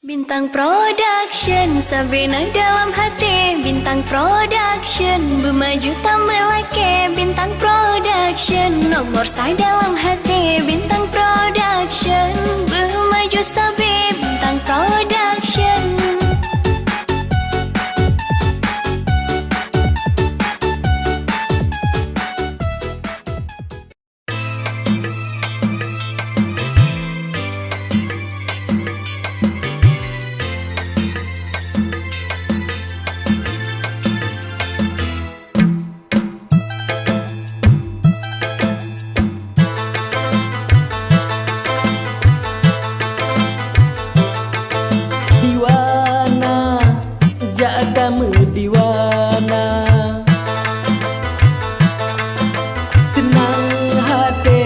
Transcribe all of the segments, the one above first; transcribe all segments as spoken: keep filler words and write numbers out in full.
Bintang Production, sabe na dalam hati. Bintang Production, beumaju tameulakée. Bintang Production, nomor sa dalam hati. Bintang Production, beumaju sabe. Bintang Production. Diwana, jak tameudiwana. Seunang haté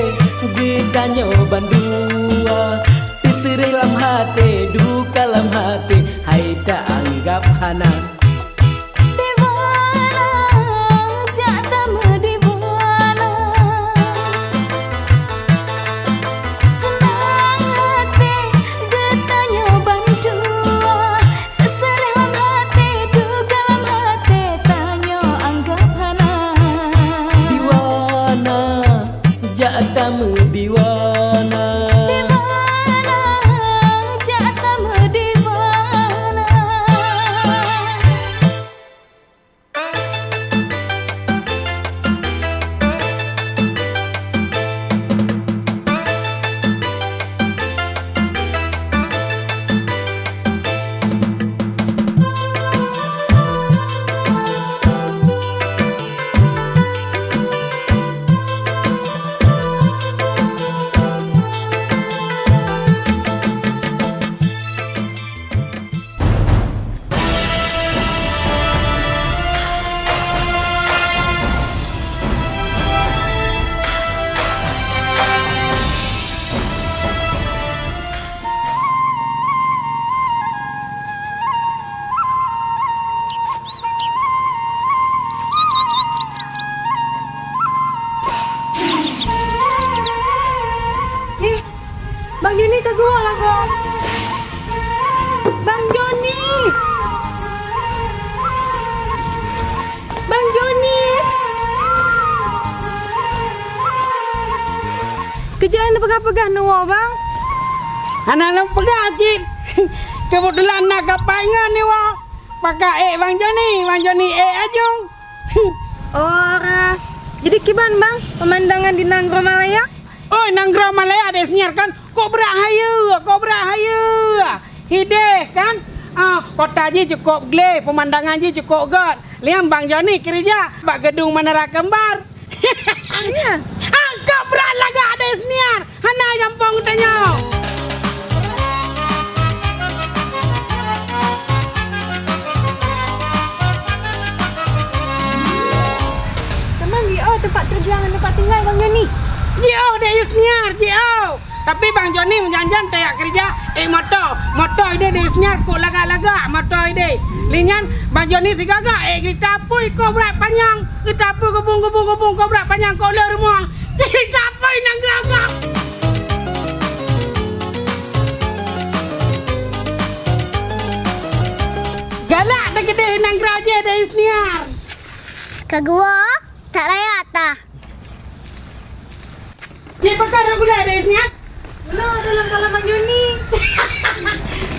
geutanyoe bandua, teuseureh lam haté, duka lam haté, hai taanggab hana. Diwana, jak tameudiwana. Seunang haté geutanyoe bandua, teuseureh lam haté, duka lam haté, tanyoe anggab hana. Diwana, jak tameudiwana. Diwana, jak tameudiwana. Eh, Bang Joni ka geuwoe lagoe. Bang Joni! Bang Joni! Keu jeuet neupeugah-peugah neuwoe, Bang? Hana lôn peugah cit. Keubeutulan na kapai ngon neuwoe. Pakat ék Bang Joni, Bang Joni ék Ajong. Oh, jadi kiban, Bang, peumandangan di Nanggroe Malaya? Oi, Nanggroe Malaya deh senior kan, kok brat hayeue, kok brat hayeue. Hideh kan? Ah, kota jih cukop gleh, peumandangan jih cukop göt. Liam Bang Joni keurija bak Geudong Menara Kembar. Iya. Ah, kok brat lagak deh senior. Hana gampông tanyoe. Teuma jiôh teumpat keureuja ngon teumpat tinggai Bang Joni. Jiôh deh Yusniar, jiôh. Tapi Bang Joni meujan-jan tajak keureuja, eh, moto. Moto ideh deh Yusniar kok lagak-lagak moto ideh. Lé nyan Bang Joni sigaga, eh, geutapui kok brat panyang. Geutapui gubong-gubong-gubong kok brat panyang kok le rumoh. Geutapui nanggroe gob. Galak teukeudeh nanggroe jih deh Yusniar. Ka geuwoe, that raya tah. Cit pakon rot gula deh Yusniar? Lo dalam kalam Bang Joni.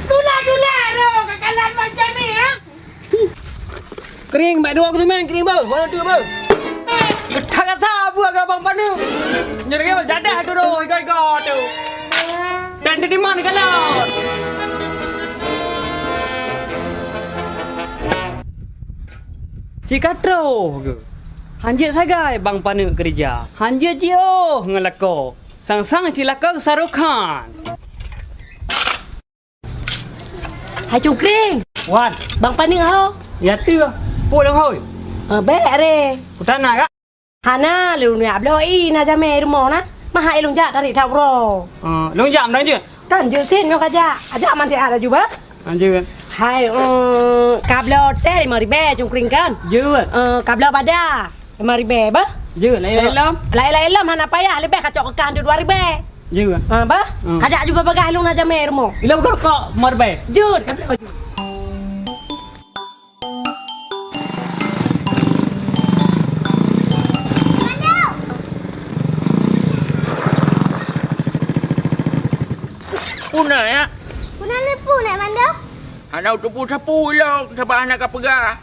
Gula-gula ro ka kalam Bang Joni, ha? Kring, bak dua kutu men, kring beuh, warna tu beuh. Gata-gata buah gabang panu. Nyergeu jadah tu doh, iga-iga tu. Dan di mana kalau? Cika troh ke? Hanjeuet sagai bang paneuk keurija. Hanjeuet jiôh ngon lakoe. Sang-sang si lakoe sarokan. Hai Cungkring. Wan. Bang paneuk ho? Ya tu. Pu lôn hôi. Eh, bèk re. Utana kak. Hana, lôn jak bloe ie na jamé rumoh na. Maha ilôn jak tarék that uroe. Eh, lôn jak meunan jeuet. Kan, jeuet sien nyoe kajak. Ajak man siat laju, bah. Lanjut. Hai, eh, kabloe teh lima ribèe cungkring kan? Jeuet. Eh, kabloe bada lima ribèe, bah. Jeuet, laén-laén lom. Laén-laén lom hana payah, leubeh kacok keu kah dua ribèe. Jeuet. Ha, bah? Hmm. Kajak laju bagah lôn na jamé rumoh. Ilôn kok lima ribèe. Jeuet. Puna ya? Puna leupeu nak mandum? Hana uteupeue sapeue ilong, sabab hana kapeugah.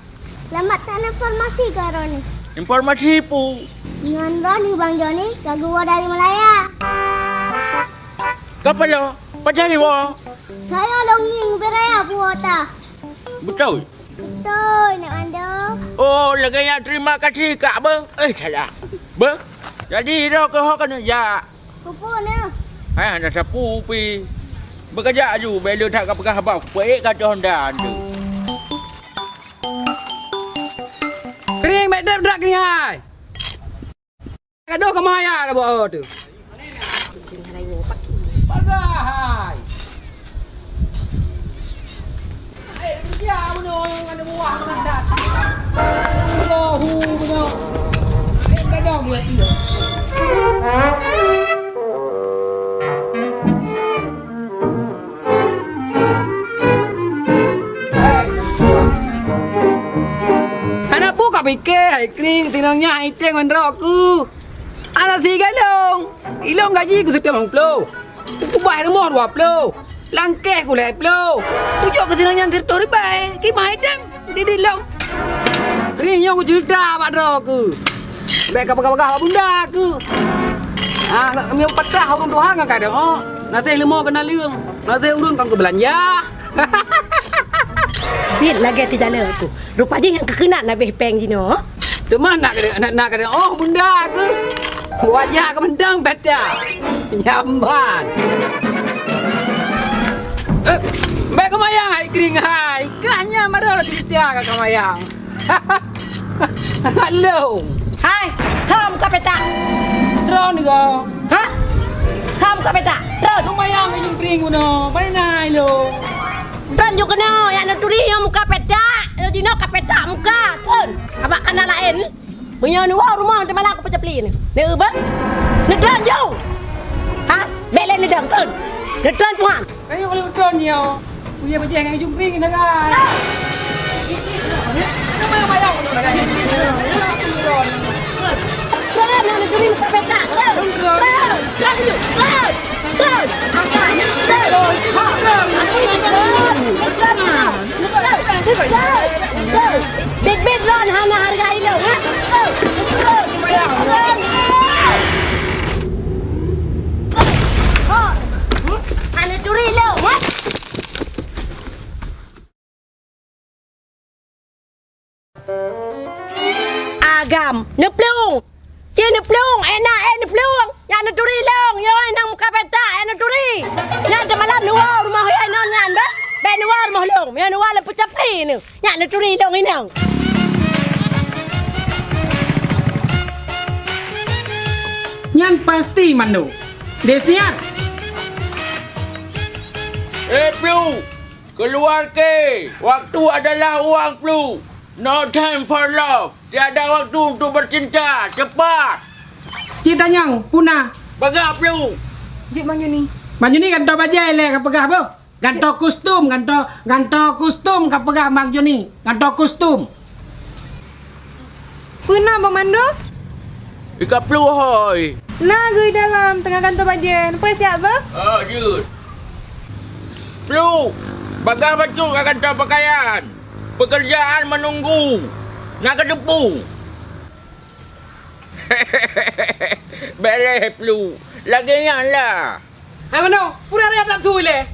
Lambat that informasi keu droeneuh. Informasi peue? Ngon droeneuh Bang Joni ka geuwoe dari Malaya. Kapalo, pajan iwoe? Saya lôn ngieng ubé raya puwoe ta. Beutôi? Beutôi, Nek Mando. Oh, lagèe nyan terima kasih, Kak, beuh. Eh, salah. Beuh, jadi droe keuh ho keuneuk jak? Peue-peue neuh? Hai, hana sapeue pi. Beukajak aju, bèk lé that kapeugah haba, peuék ka teuh honda tu. Kring, bèk dap drak kring hai. Gadoh keu maya dah buat tu. Bagahai. Eh, kerja bunoe nyang ada buah menandat. Allahu bunoe. Eh, gadoh buat tu. Hana peue kapike, hai kring, tinong nyan hai teng ngon droe ku. Hana sigalong. Ilong gaji ku siplôh limong plôh. Kubah rumoh dua plôh. Langkeh ku lhèe plôh. Kujok keu tinong nyan sireutôh ribèe. Kimah hai teng. Didit lom. Kring nyoe kuceurita bak droe keuh. Bèk kapeugah-peugah bak bunda keuh. Ha, meunyoe patrah ureueng tuha ngon kadang, oh, na teuh leumo keu naleueng, na teuh ureueng kon keu beulanja. Biet lagèe teujaleu tu. Rupa jih nyang keukeunat na bèh pèng jinoe. Teuma nak keuneuk, nak, nak keuneuk, oh, bunda keuh. Wajah keuh mantong beda. Nyaman. Eh, bèk keumayang hai kring hai. Kah nyan baru cerita ka keumayang. Halo. Hai, hom ka petak. Tron go. Ha? Hom ka petak. Tron. Keumayang ujung pring uno. Pai nai lo. Tron ju keunoe, yak neuturi nyoe muka petak. Nyoe jinoe ka petak muka. Tron. Abak kana laén. Meunyoe neuwoe rumoh teumalam kupeujapli neu. Neu beuh? Neutron ju. Ha? Bèk lé neudong, tron. Neutron tuhan. Kayu kalau tron nyoe. Uye bajèe ngon jumping sagai. Tron, hana turi muka petak. Tron. Tron. Tron. Tron. Tron. Bit-bit lôn hana hargai lôn, ha? Hana turi lôn, ha? Agam, neuplueng! Ci neuplueng, eh na, eh neuplueng! Nyan neuturi lôn, yo, eh nang muka petak, eh neuturi! Nyan teumalam neuwoe rumoh, eh non nyan, beh! Beh neuwoe rumoh lôn, yo neuwoe lôn peucapli neu! Nyan neuturi lôn inong! Nyan pasti mandum. Deh siat! Eh, Plu! Keuluar keu! Waktu adalah uang, Plu! No time for love! Tiada waktu untuk bercinta! Cepat! Cit tanyong, puna! Bagah, Plu! Jeuet Bang Joni. Bang Joni gantoe bajèe lé kapeugah boh. Gantoe kostum, gantoe, gantoe kostum kapeugah Bang Joni. Gantoe kostum. Peue na Bang Mando? Ika Plu hôi. Na geuh dalam teungoh gantoe bajèe. Neupeusiap bah? Oh, jeuet. Plu, bagah bacut ka gantoe pakaian. Pekerjaan menunggu. Na kateupeue. Bèk lé Plu. Lagèe nyan lah. Hai manoe, pura raya that su ilèe.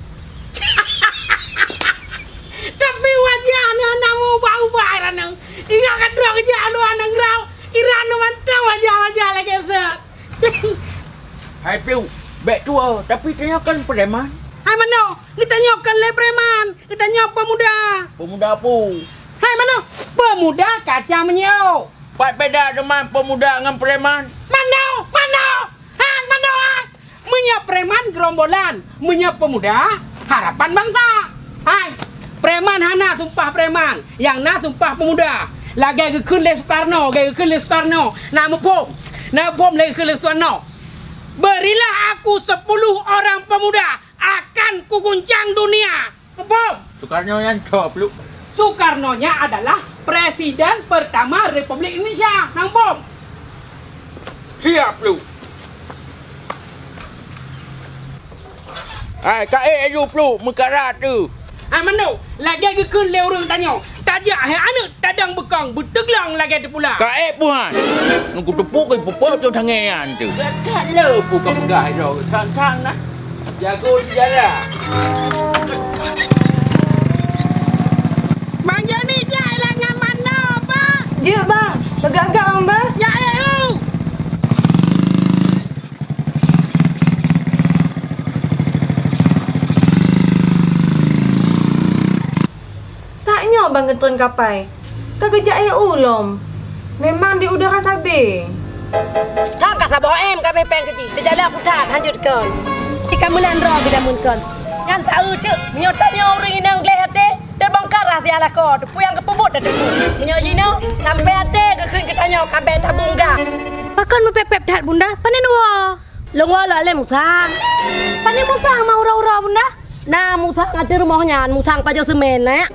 Tapi wajah nyan na meuubah-ubah i Ranong. Ingat ka trok jak luwa nanggroe, i Ranong mantong wajah-wajah lagèe sot. Hai Piu, bèk tuwoe, tapi tanyoe kon preman. Hai manoe, geutanyoe kon lé preman, geutanyoe pemuda. Pemuda peue? Hai manoe, pemuda kacang meunyiôk. Pat beda teuma pemuda ngon preman? Manoe, manoe, hai manoe, hai. Meunyoe preman gerombolan, meunyoe pemuda harapan bansa. Hai, preman hana sumpah preman, nyang na sumpah pemuda. Lagèe geukheun lé Soekarno, lagèe geukheun lé Soekarno. Na muphom? Na muphom lagèe geukheun lé Soekarno? Berilah aku sepuluh orang pemuda, akan kuguncang dunia. Muphom? Soekarno nyan soe, Pluek? Soekarno nyan adalah Presiden pertama Republik Indonesia. Na muphom? Siap, Pluek. Hai, ka ék laju, Pluek, meukarat teuh. Hai, Mano, lagèe geukheun lé ureueng tanyoe, tajak hai aneuk tadong beukong, beuteuglong lagèe teupula. Ka ék peue han? Ngon kuteupue keu ipeupeuet cok tangè nyan teuh. Ka le peue ka peugah droe, thang-thang na. Jago sejarah. Bang Joni, jak ilang ngon Mano, Bang. Jeuet, Bang. Peugah-gah, Bang. Jak, eh, u. Sak nyoe ban geutreun kapai, ka geujak ék u lom. Memang di udara sabe. That ka saboh em ka mé péng keu jih, teujalak that hanjeuet kon. Cit ka meunan droe geudameun kon. Nyan taeu teuk, meunyoe tanyoe ureueng inong gleh até, teubongkar rahsia lakoe, teupeue nyang geupeubuet tateupeue. Meunyoe jinoe, sampoe até geukheun geutanyoe ka bèe tabungga. Pakon meupéb-péb that, Bunda? Pane neuwoe? Lôn woe lom lé Musang. Pane Musang ma uroe-uroe, Bunda? Na Musang ateueh rumoh nyan, Musang pajoh seumén, nyak.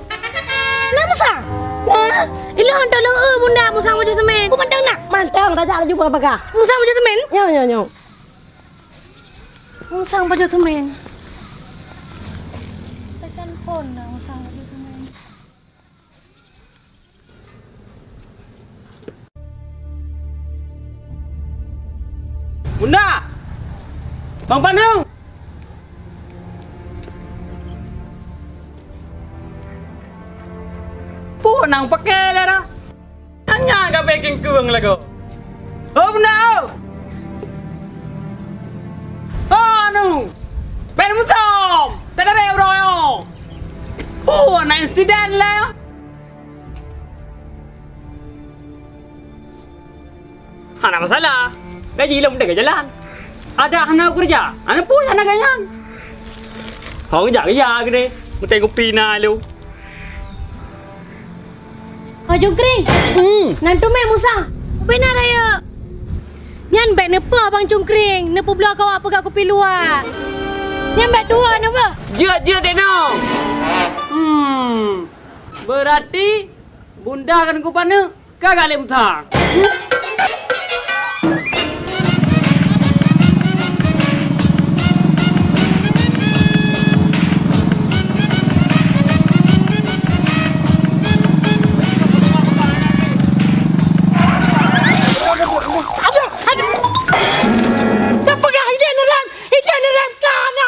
Na Musang? Na. Ilôn tolong eu Bunda Musang pajoh seumén. Peue mantong na? Mantong, tajak laju bagah-bagah. Musang pajoh seumén? Nyoe, nyoe, nyoe. Musang pajoh seumén. Pajan phon na Musang pajoh seumén. Bunda! Bang Panu! Peue nyang pake lé dah? Nyan-nyan ka pike keueng lagoe. Oh, Bunda, oh! Oh, anu! Pen musom! Tadabek uroe nyoe! Peue na insiden lé? Hana masalah. Gaji lom deh jalan. Ada hana kerja, hana pun hana gayan. Hong jak ya gede, muteng kupi na lu. Ho Jungkring. Hmm. Nan tu meh Musa. Bina raya. Nyan bèk neupo Bang Cungkring, neupeubloe kawa peugah kupi luwa. Nyan bèk tuwo neuba. Jeuet, jeuet deh nong. Hmm. Berarti Bunda kan kupaneuk ka galem thang. Aduh, aduh. Tapeugah ideh neurang, ideh neurang ka na.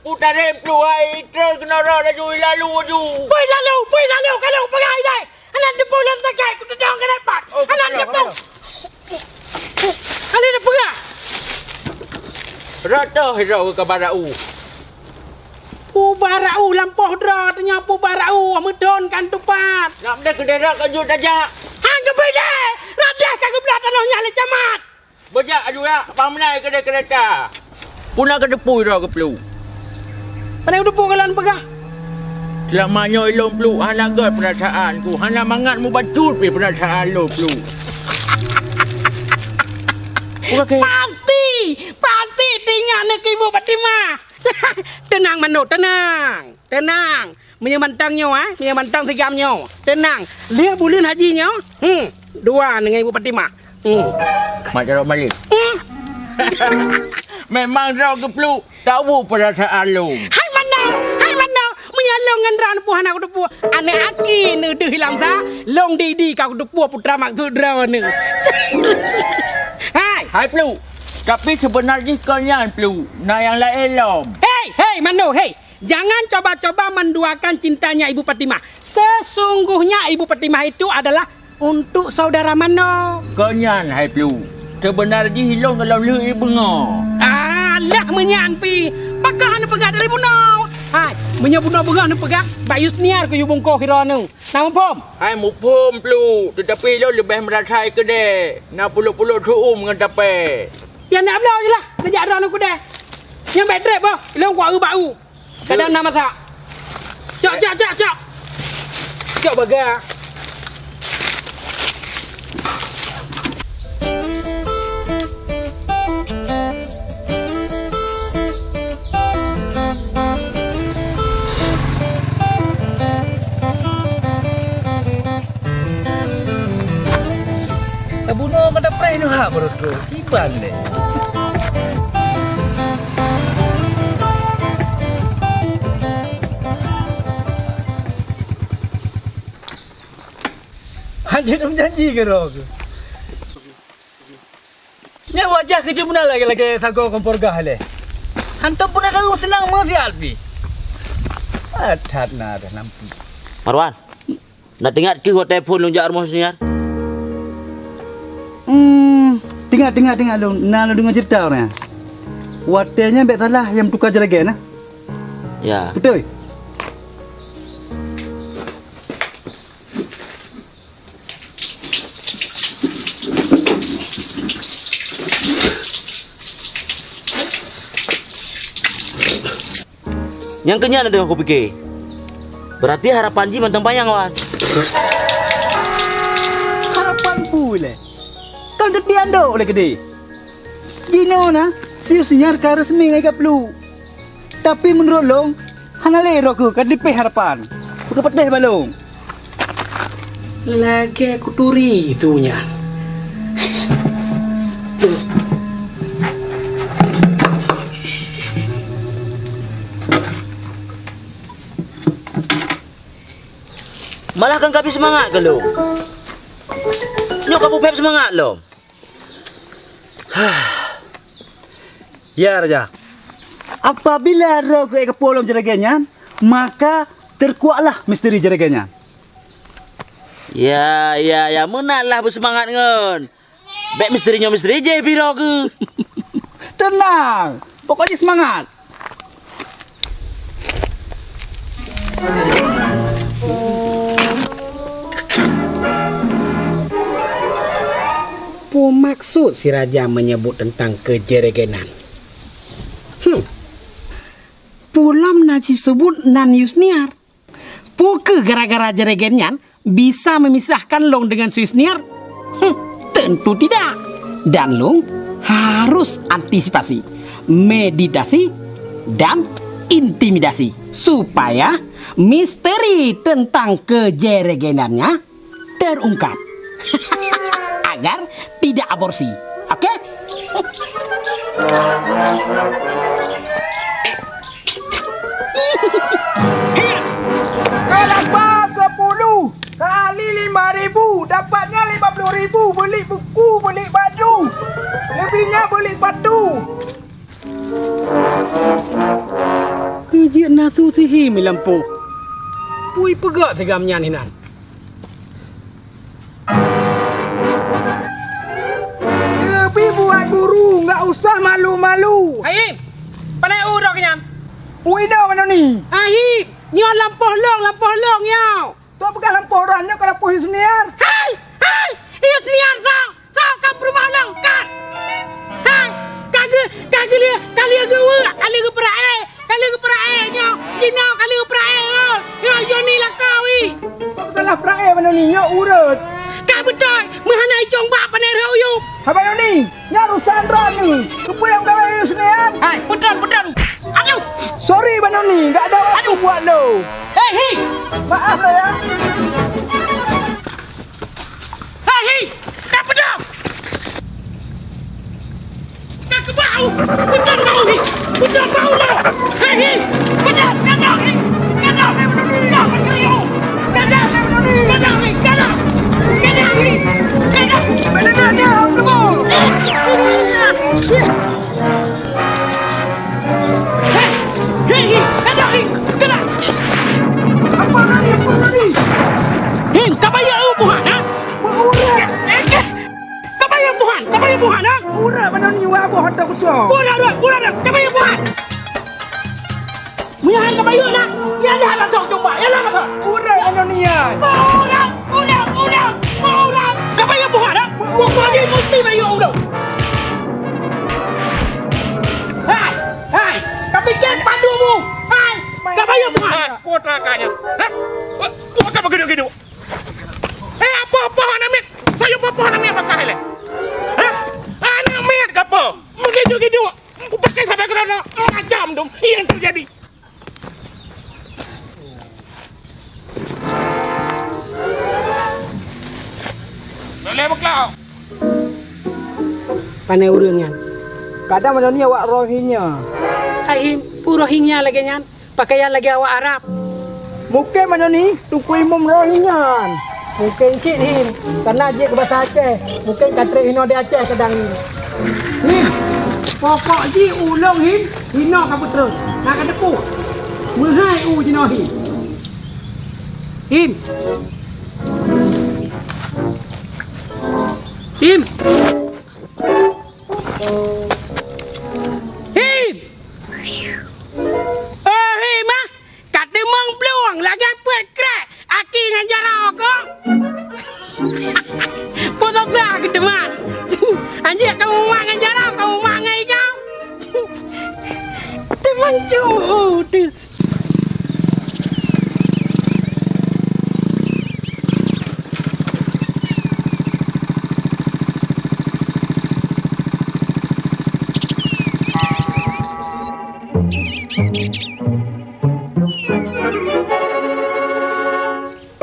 Putarém pluhai, trön keunoe laju, ilalu laju. Pui lalu, pui lalu, ka lôn peugah idai. Hana teupeu lôn sagai, kuteudong keuneuk pat. Oh, hana teupeu. Hana teupeu. Rot toh droe keu barau. Pu barau lampôh droe, teungoh pu barau, meuthon kan tupat. Nak deh keudeh rot ka jeuet tajak. Han geubri deh, rot deh ka geublah tanoh nyan lé camat. Beujak aju jak, bang meunai keudeh keureta. Puna keuteupui droe geuplu. Pane keuteupui keu lôn peugah? Seulama nyoe ilôn plu hana gèt peurasaan ku, hana mangat mubacut pih peurasaan lôn plu. Oke. Pasti, pasti teuingat neuh keu Ibu Fatimah. Teunang, Mano, teunang, teunang. Meunyoe mantong nyoe, eh, meunyoe mantong sigam nyoe, teunang. Lheueh buleuen haji nyoe, hmm, dua ngon Ibu Fatimah. Hmm. Mat jaroe balik. Hmm. Memang droe geupluek, tahu peurasaan lôn. Hai Mano, hai Mano, meunyoe lôn ngon droe pun hana kuteupue, aneuk aki neuh deuh hilang sa, lôn di-di ka kuteupue putra maksud droe neuh. Hai. Hai Pluek, tapi seubeuna jih kon nyan Pluek, na nyang laén lom. Hei, hei, Mano, hei. Jangan coba-coba menduakan cintanya Ibu Fatimah. Sesungguhnya Ibu Fatimah itu adalah untuk saudara Mano. Kon nyan, hai Pluek. Seubeuna jih ilôn gohlom lheueh ibeungoh. Alah, meunyan pih. Pakon hana peugah dari bunoe? Hai, meunyoe bunoe beungoh neupeugah, bak Yusniar keu yue bungkôh sidroe neuh. Na muphom? Hai muphom, Pluek. Teutapi ilôn leubeh meurasai keudeh. Na pulôk-pulôk seu-uem ngon tapè. Ya, nak bloe jih lah. Neujak droe neuh keudeh. Nyang bèk trép boh, ilôn kuat u bak u. Kadang na masak. Cok, cok, cok, cok. Cok baga. Tabunoe mata preh nyoe ha baroe tu. Kiban lé. Hanjeuet janji keudroe keuh. Nyan wajah keuh jeuet meunan lagèe-lagèe sagoe kompor gah lé. Hantom peureulèe seunang meusiat pih. Ah, that na dah nampi. Marwan, na teuingat keuh watèe phôn lôn jak rumoh Senior? Hmm, teuingat, teuingat, teuingat lôn. Na lôn deungö ceurita ureueng nyan. Watèe nyan bèk salah nyang meutuka jeuregan na. Ya. Beutôi? Nyang keu nyan na deungon kupike. Beurati harapan jih mantong panyang, Wan. Harapan peue lé? Kan teubiet dok lé keudeh. Jinoe na, si Yusniar ka resmi ngon Ika Pelu. Tapi meunurot lôn, hana lé droe keuh ka leupeh harapan. Beukeupeutéh bak lôn. Lagèe kuturi su nyan. Malah kan ka bri seumangat keu lôn. Nyoe ka peupèb seumangat lom. Ya, Raja. Apabila droe keuh ék geupolom jeuregan nyan, maka teukuaklah misteri jeuregan nyan. Ya, ya, ya, meunan lah beuseumangat ngon. Bèk misteri nyoe misteri jih pih droe keuh. Teunang, pokok jih seumangat. Peue maksud si raja meunyeubut teuntang keu jeuregan nyan? Hmm. Peue lom na jiseubut nan Yusniar? Peu kheueh gara-gara jeuregan nyan bisa memisahkan lôn deungon si Yusniar? Hmm, tentu tidak. Dan lôn harus antisipasi, meditasi, dan intimidasi supaya misteri teuntang keu jeuregan nyan terungkap. Agar tidak aborsi. Oke? Kelapa sepuluh kali lima ribu, dapatnya lima puluh ribu, beli buku, beli baju, lebihnya beli sepatu. Keu jeuet na su sihé meulampoh. Pui peugah sigam nyan hinan. Leubeh buat guru, enggak usah malu-malu. Hai, pane u droe keuh nyan? U inoe manoe ni. Hai, nyoe lampoh lôn, lampoh lôn nyoe. Tok peugah lampoh droe nyoe ka lampoh Yusniar. Hai, hai, Yusniar soe? Soe ka peurumoh lôn, kan? Hai, ka geu-, ka geulieh, ka lheueh geuweuek, ka lheueh geupeurae, ka lheueh geupeurae nyoe, jinoe ka lheueh geupeurae, oh. Nyoe Yoni lakoe. Kok salah peurae manoe ni, nyoe ureueng. Ka beutôi, meuhana icong bak pane rhot uyueb. Haba Yoni, nyan urusan droe nyoe. Keupeue nyang gawé Yusniar? Hai, beutôi, beutôi. Aduh. Sorry manoe ni, enggak ada waktu buat lo. Hei, hi. Maaf lo ya. Hei, hi! Ka peudong! Ka keubau! Peudong bau, hi! Peudong bau, lo! Hei, hi! Peudong, peudong, hi! Peudong, hi! Peudong, hi! Peudong, hi! Peudong, hi! Peudong, hi! Peudong, hi! Hei! Hei! Hei! Hei! Hei! Apa tadi? Apa tadi? Hei, ka bayeue buhan, ha? Meuurat. Ka bayeue buhan, ka bayeue buhan, ha? Urat mana ni, wah, boh hantar kucong. Urat, urat, urat, urat, ka bayeue buhan. Meuhan ka bayeue na, ya dah masuk cuba, ya dah masuk. Urat mana ni, ya? Urat, urat, urat, urat. Ka bayeue buhan, ha? Bukan lagi mesti bayeue urat. Hai, hai. Ikan padu mu. Hai, ka bayeue mu, hai. Aku teuka nyan. Hah? Buka begitu-gitu. Eh, apa-apa aneuk miet? Saya apa-apa aneuk miet bakah ilée. Hah? Aneuk miet ka apa? Begitu-gitu. Pakai sampai ke mana? Macam tu. Yang terjadi. Boleh bekelau. Pane ureuëng nyan. Kadang manoe ni awak Rohingya. Hai, peue Rohingya lagée nyan? Pakaian lagée awak Arab. Mungken manoe ni Teungku Imum Rohingya nyan. Mungken cit hin, karena jeuet keu basa Aceh. Mungken ka trép inoe di Aceh kadang hin. Hin, pokok jih ulôn hin, inoe ka peutrön. Na ka teupeue? Meuhai u jinoe hin. Hin. Hin. Hin! Oh, Him ah! Ka teumeung plueng lagée peuet krek aki ngon jaroe kah? Peue sosah keu teuma? Anjing kamu mak ngon jaroe, kamu mak ngon ikau. Teumeung cu teuh.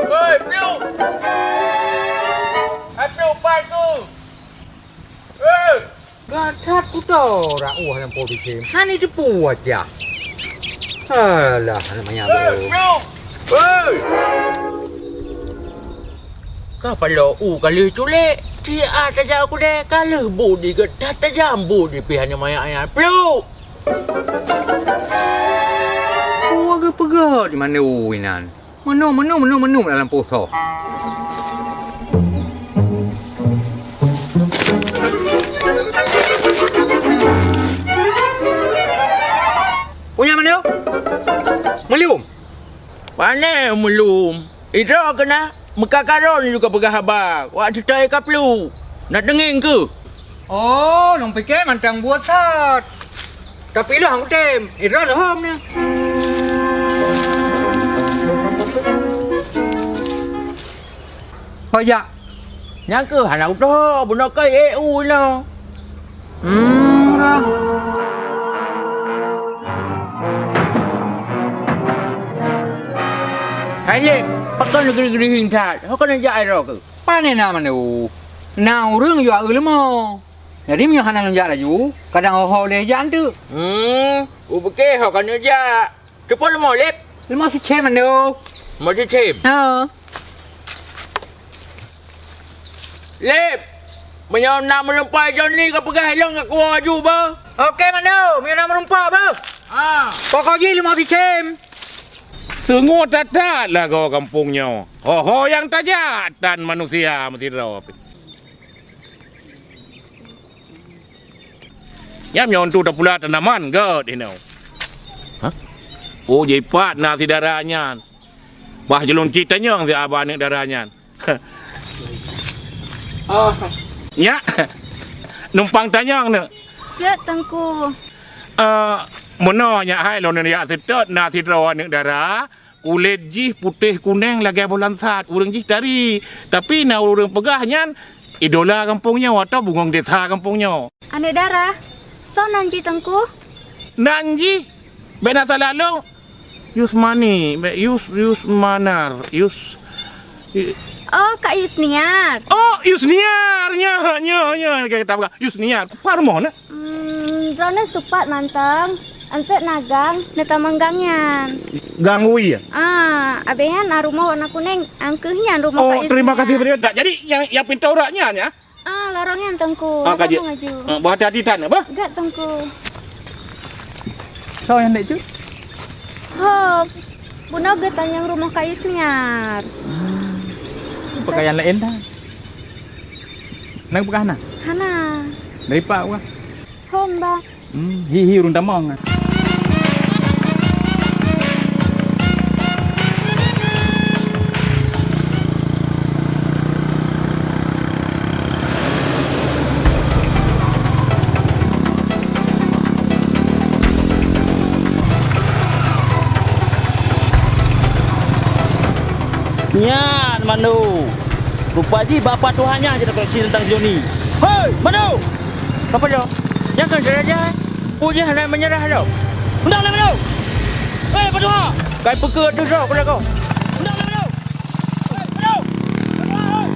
Hei, Piu! Hai, Piu, pat ku! Hei! Gata kuto rauh lam podi kem. Hani depu wajah. Alah, anak manyang tu. Hei! Hei! Ka paloe u ka lheueh culek. Tiak tajak kudée ka lheueh bu di gata tajam bu di pih aneuk manyak nyan. Pluek! Peue geupeugah di mana u inan? Meunum, meunum, meunum, meunum lam poso. Punya mana? Meulum. Pane meulum? Idroe keuna meukakarôn juga peugah haba. Wak teutai kaplu. Na teungieng keuh. Oh, lôn pike mantong buet that. Tapi lôn hana kutem, idroe lôn hom nyoe. Ho jak. Nyang keuh hana kutoh, bunoe keuh ék u inoe. Hmm, roh. Hai Lép, pakon geuring-geuring that? Ho keuneuk jak droe keuh? Pane na manoe? Na ureuëng yue eu leumo. Jadi meunyoe hana lôn jak laju, kadang ho-ho lé jak eunteuk. Hmm, ubeuke ho ka neujak. Teupeu leumo, Lép? Leumo sicém, Manu. Leumo sicém? Ha. Lép, meunyoe na meureumpok Johnny ka peugah lôn ka kuwoe aju beuh. Oke, Manu, meunyoe na meureumpok beuh. Ha. Pokok jih leumo sicém. Seungoh that-that lagoe gampông nyoe. Ho-ho nyang tajak tan manusia meusidroe pih. Nyan meunyoe untuk tapula tanaman gét inoe. Hah? Oh, jipat na si dara nyan. Bah, jilôn cit tanyong si aba aneuk dara nyan. Oh. Nyak, numpang tanyong neuk. Gét, Teungku. Eh, meunoe nyak hai lôn jak seutôt na sidroe aneuk dara. Kulét jih putéh kunéng lagée boh lansat, ureuëng jih tari. Tapi na ureuëng peugah nyan idola gampông nyoe atawa bungöng desa gampông nyoe. Aneuk dara, soe nan jih Teungku? Nan jih, bék na salah lôn, Yusmani, bék Yus, Yusmanar, Yus, Yu- Oh, Kak Yusniar. Oh, Yusniar, nyoe, nyoe, nyoe, lagée gata peugah, Yusniar. Pat rumoh na? Hmm, droeneuh teupat mantong, eunteuk na gang, neutamong gang nyan. Gang wie? Ah, abéh nyan na rumoh warna kunéng, angkeuh nyan rumoh. Oh, Kak Yusniar. Terima kasih banyak. Jadi nyang, nyang pintoe urat nyan ya? Ah, lorong nyan Teungku. Ah, kaji. Laju. Ah, bah hati-hati tan apa? Gét Teungku. Soe nyang dek cut? Ho, bunoe geutanyong rumoh Kak Yusniar. Hmm. Pakaian laén dah. Nang peugah na? Hana. Dari pak wah. Hom bah. Hmm, hi hi ureuëng tamong. Nyan Mando. Rupa jih bak Patuha nyan jeuet takeuh cit teuntang si Joni. Hei, Mando! Apa lo? Nyang kan si Raja, eh? Peue jih hana meunyeurah lo? Undang lé Mando! Hei, Patuha! Kai peukeuh ateueh droe keu lakoe. Undang lé Mando! Hei, Mando! Patuha, hei!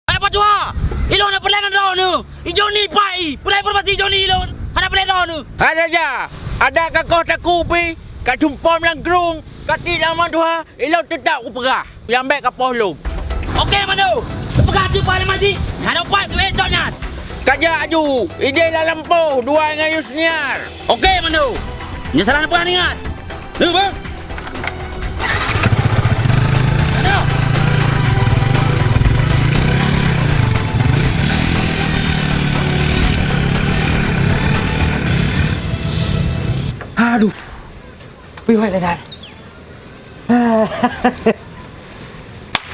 Hai Patuha! Ilôn na peureulèe ngon droeneuh! I Joni pai! Peue informasi Joni ilôn? Hana peureulèe droeneuh! Hai Raja! Adak ka koh takue pih, ka cumpom lam krueng, ka tiek lam meutuha, ilôn teutap kupeugah. Nyang bèk ka poh lom. Oke, Mando! Kupeugah teupah lé Maji, hana upat keu ék nyan! Ka jak aju, idéh lam lampôh, dua ngon Yusniar! Oke, Mando! Meunyoe salah neupeugah ingat! Hei, bang! Aduh! Aduh! Piwai lé that.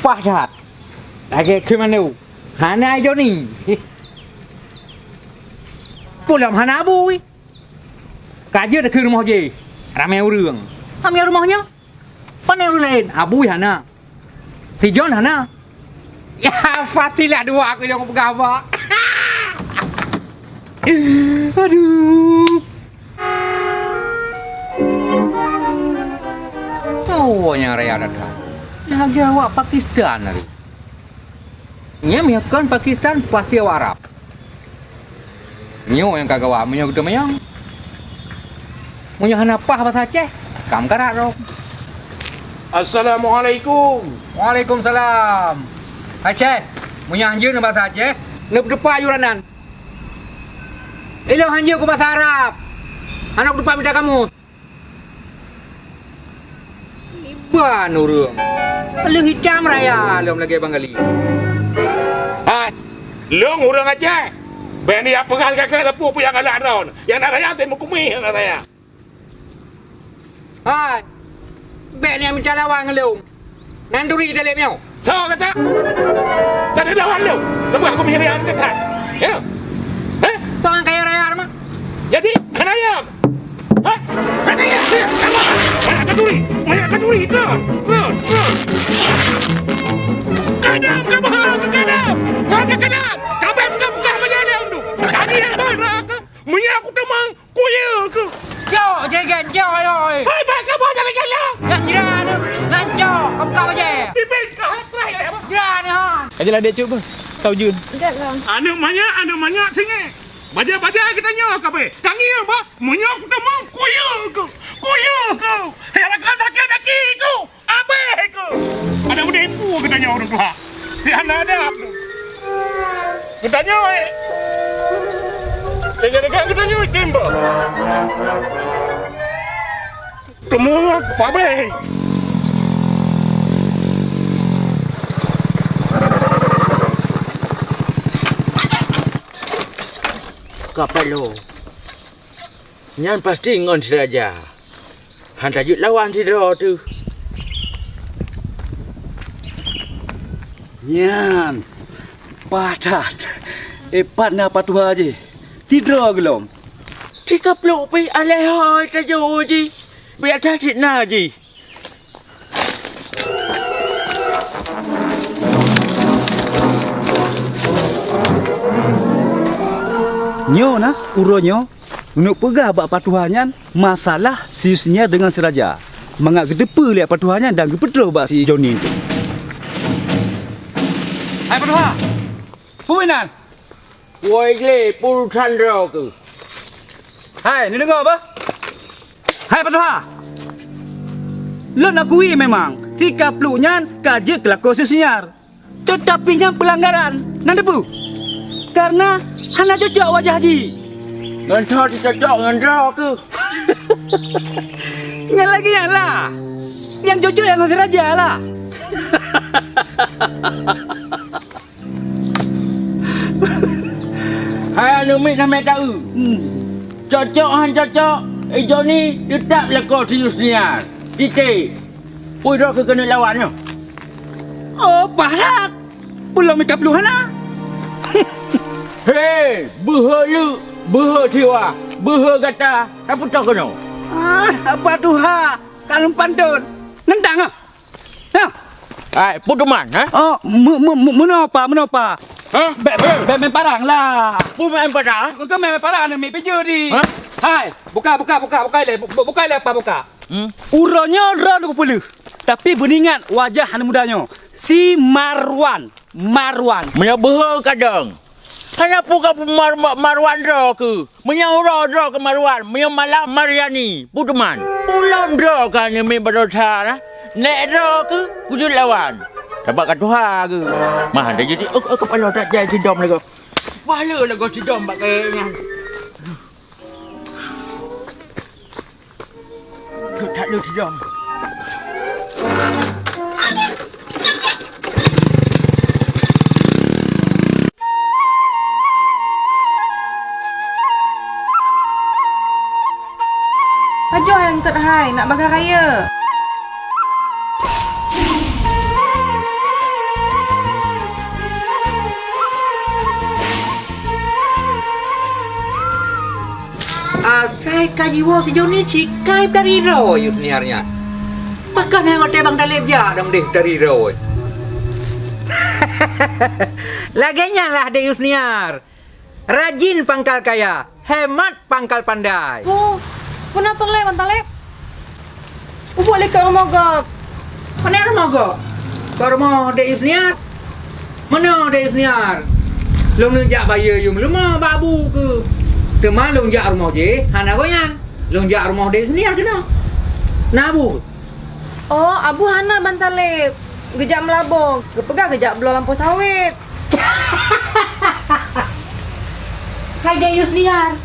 Pah that. Lagèe keu Mando. Hana Joni. Peue lom hana Abu, wi? Ka jeuet keu rumoh jih. Ramé ureueng. Ramé rumoh nyoe? Pane ureueng laén? Abu hana. Si Jon hana. Ya, pastilah dua aku nyang peugah bak. Aduh. Tahu nyang raya datang. Lagèe awak Pakistan tadi. Nyan meunyoe kon Pakistan, pasti awak Arab. Nyoe nyang ka gawat meunyoe geuteumanyong. Meunyoe hana paih basa Aceh, kam karat rhom. Assalamualaikum. Waalaikumsalam. Hai Syekh, meunyoe hanjeuet basa Aceh, neupeuteupat yue ranan. Ilôn hanjeuet keu basa Arab. Hana kuteupah mita kamus. Iban ureueng. Lheueh hitam raya lom lagèe Bangali. Hai, lôn ureueng Aceh. Bèk neujak peugah lagèe-lagèe peue-peue nyang galak droe. Nyang na raya teuh meukumeh nyang na raya. Hai, bèk neujak mita lawan ngon lôn. Nan turi taleb nyoe. Soe gata? Gata lawan lôn. Leubeh aku meuhireuen gata. Ya. Hah? Soe nyang kaya raya teuma? Jadi, hana ayam. Hah? Hana ayam. Banyak kanduri. Banyak kanduri. Ikut. Ikut. Ikut. Kadang ka bah, kadang. Kadang. Kadang. Kabeh ka buka bajèe lé unduk. Tadi yang mana ke? Meunyoe aku teumang, kuyue keuh. Cok, jeuet, cok, ayo, eh. Hai, bèk kamoe jadi galak. Nyang jira nyoe, nyan cok, kamoe ka bajèe. Pipin ka hai peurah ya, Abah. Jira nyoe, ha. Ajalah dek cuk, beuh. Kau jun. Aneuk manyak, aneuk manyak singèt. Bajèe-bajèe geutanyoe kabeh. Tangieng, bah. Meunyoe aku teumang, kuyue keuh. Kuyue keuh. Saya rasa sakét hati keuh. Abéh keuh! Adak meutipu geutanyoe ureueng tuha. Pih hana adab. Geutanyoe, eh. Lé nyan geutanyoe timbok. Teuma pabéh. Kapalo. Nyan pasti ngon si raja. Han tajeuet lawan sidroe teuh. Nyan, paih that. Eh, pat na patuha jih. Sidroe geulom. Tika pluek pih alèh hôi tajoe jih. Biasa cit na jih. Nyoe na, uroe nyoe, neuneuk peugah bak patuha nyan masalah si Yusniar deungon si raja, mangat geuteupeue lé patuha nyan dan geupeutroh bak si Joni. Hai patuha! Peue nan? Woi glé, peue urusan droe keuh? Hai, neudeungoe bah? Hai patuha! Lôn akui memang, tika pluek nyan ka jeuet keu lakoe si Yusniar. Teutapi nyan peulanggaran, na teupeue? Kareuna hana cocok wajah jih. Ngon tho cocok ngon droe keuh. Nyan lagèe nyan lah. Nyang cocok nyang ngon si raja lah. Hai aneuk miet samé taeu. Hmm. Cocok han cocok, i Joni teutap lakoe si Yusniar. Titik. Peue droe keuh keuneuk lawan nyoe? Oh, pahat. Peulom mita pluh hana. He, beuhe leuk, beuhe siwa, beuhe gata, tapeutoh keunoe. Ah, apa tuha, ka lôn pantôn. Nentang ah. Nah. Hai, peue teuma, ha? Oh, me-, me-, me-, meunoe pa, meunoe pa. Ha? Bèk, bèk, bèk main parang lah. Peue main parang? Kau main parang, aneuk miet peujeuet di. Ha? Hai, buka, buka, buka, buka ilèe, bu-, bu-, buka ilèe apa buka? Hmm? Uroe nyoe droeneuh kupeuleueh, tapi beuingat wajah aneuk muda nyoe, si Marwan, Marwan. Meunyoe beuhe kadang, hana peue ka Mar-, Mar-, Marwan droe keuh. Meunyoe uroe droe keu Marwan, meunyoe malam Maryani, peue teuma. Ulôn droe keu aneuk miet baroesa, nèk droe keuh kujeuet lawan. Sabab ka tuha keuh. Mah, dah jadi, eh, eh, kepala tak jai sidom lagoe. Wah, le lagoe sidom bak kayèe nyan. Duek that le sidom. Pajoh nyang eungkôt hai, nak bagah rayeuk. Asai ka jiwoe si Joni sikai peutari droe Yusniar nyan. Pakon nyang watèe Bang Taleb jak dong deh peutari droe. Lagèe nyan lah deh Yusniar. Rajin pangkal kaya, hemat pangkal pandai. Pu, peue na peureulèe Bang Taleb? Ubuk lé keu rumoh gob. Pane rumoh gob? Keu rumoh Dek Yusniar. Meunoe Dek Yusniar. Lôn neuk jak bayeue yum leumah bak bu keuh. Teuma lôn jak rumoh jih hana gobnyan. Lôn jak rumoh Dek Yusniar keunoe. Na bu? Oh, Abu hana Bang Taleb. Geujak meulaboh, geupeugah geujak bloe lampôh sawét. Hai Dek Yusniar.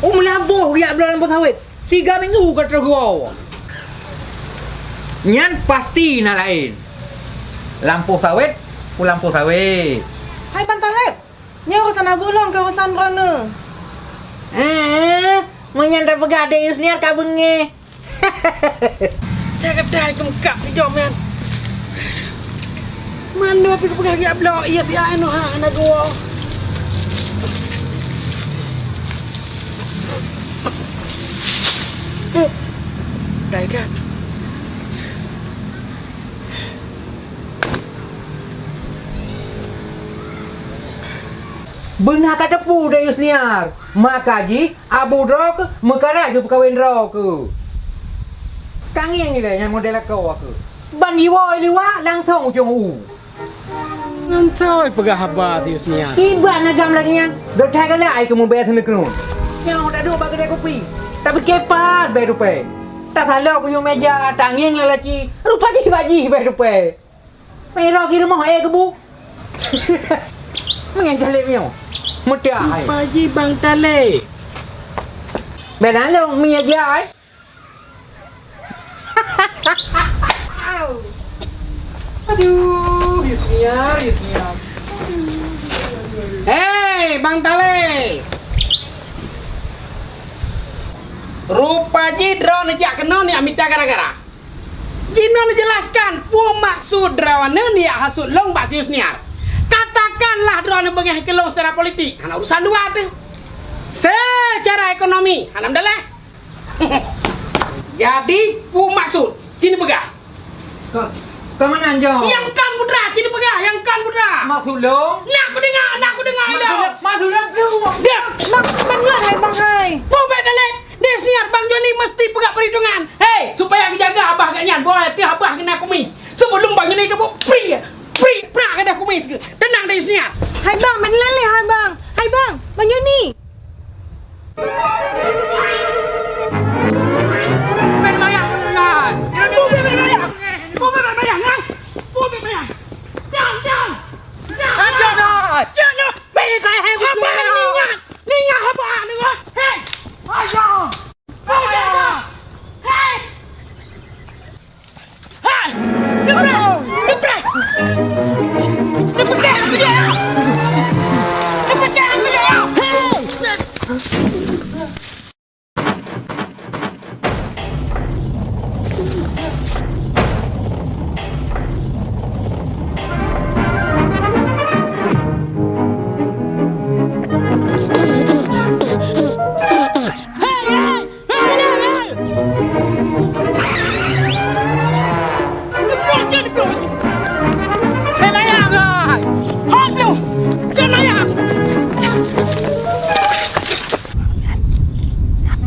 Oh, meulaboh geujak bloe lampôh sawét. Tiga minggu ka trok geuwoe. Nyan pasti na laén. Lampôh sawét, u lampôh sawét. Hai Bang Taleb, nyoe urosan Abu lom keu urosan droeneuh. Eh, meunyan tapeugah Dek Yusniar ka beungéh. Cak gata keumukak sidom nyan. Mandum pih kupeugah geujak bloe ié siat nyoe ha hana geuwoe. Dai kan. Beuna ka teupeue Dek Yusniar, maka jih Abu droe keuh meukarat geupeukawen droe keuh. Tangieng ilèe nyan model lakoe keuh. Ban jiwoe liwat langsong ujong u. Ngon soe peugah haba si Yusniar? Kiban agam lagèe nyan, dot that galak ai keumeubèe seuneukreun. Nyoe taduek bak keudè kupi, tapike pat bèe tupèe. Tasalok punyueng meuja, tangieng lam laci, rupa jih bak jih bèe tupèe. Meuroe ki rumoh, eh, keubu. Meunyan Taleb nyoe. Meuteuk hai. Rupa jih Bang Taleb. Bèk lôn mie aja, eh. Aduh, Yusniar, Yusniar. Hei, Bang Taleb. Rupa jih droeneuh jak keunoe nyak mita gara-gara. Jinoe neujelaskan peue maksud droeneuh nyak hasut lôn bak si Yusniar. Katakanlah droeneuh beungéh keu lôn secara politik, hana urusan dua teuh. Secara ekonomi, hana meudalah. Jadi, peue maksud? Ci neupeugah. Ka, ka meunan, Jong? Nyang kon putra, ci neupeugah, nyang kon putra. Maksud lôn? Nak kudeungo, nak kudeungo ilèe. Maksud lôn, maksud lôn, lôn. Diam. Bang, bang lôn, hai, bang, hai. Peue bèk dalek? Deh, siat Bang Joni meusti peugah peuhitungan. Hei, supaya geujaga abah geuh nyan, boh ateueh abah keunan kumis. Sibeulom Bang Joni teubiet pri, pri, prak keunan kumis geuh. Teunang deh, siat. Hai, bang, bèk lôn lé, hai, bang. Hai, bang, Bang Joni. Bukan mayang, bukan. Bukan mayang, bukan mayang, bukan mayang. Diam, diam.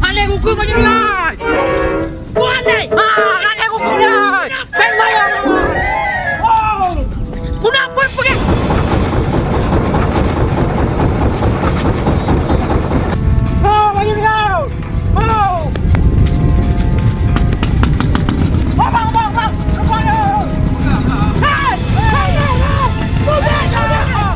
Aneh kuku baju nilai. Buat deh. Ah, aneh kuku nilai. Pen bayar. Oh. Kuna pun pergi. Oh, baju nilai. Oh. Bang, bang, bang, bang. Hei, hei, hei, hei. Bang, bang, bang, bang.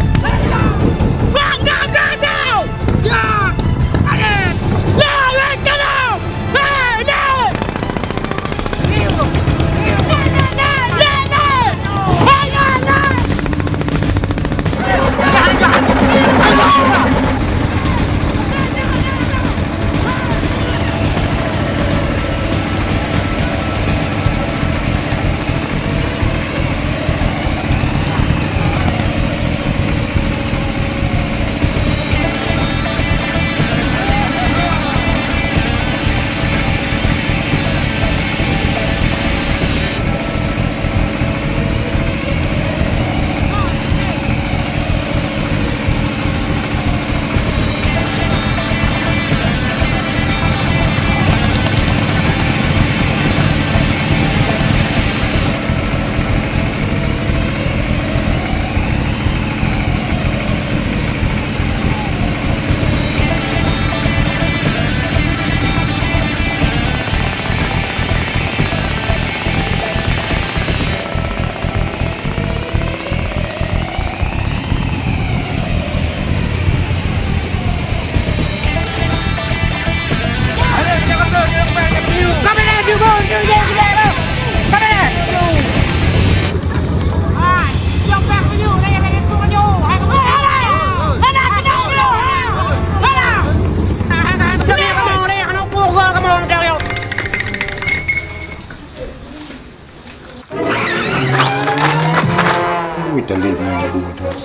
Ui, tali ni labu dah.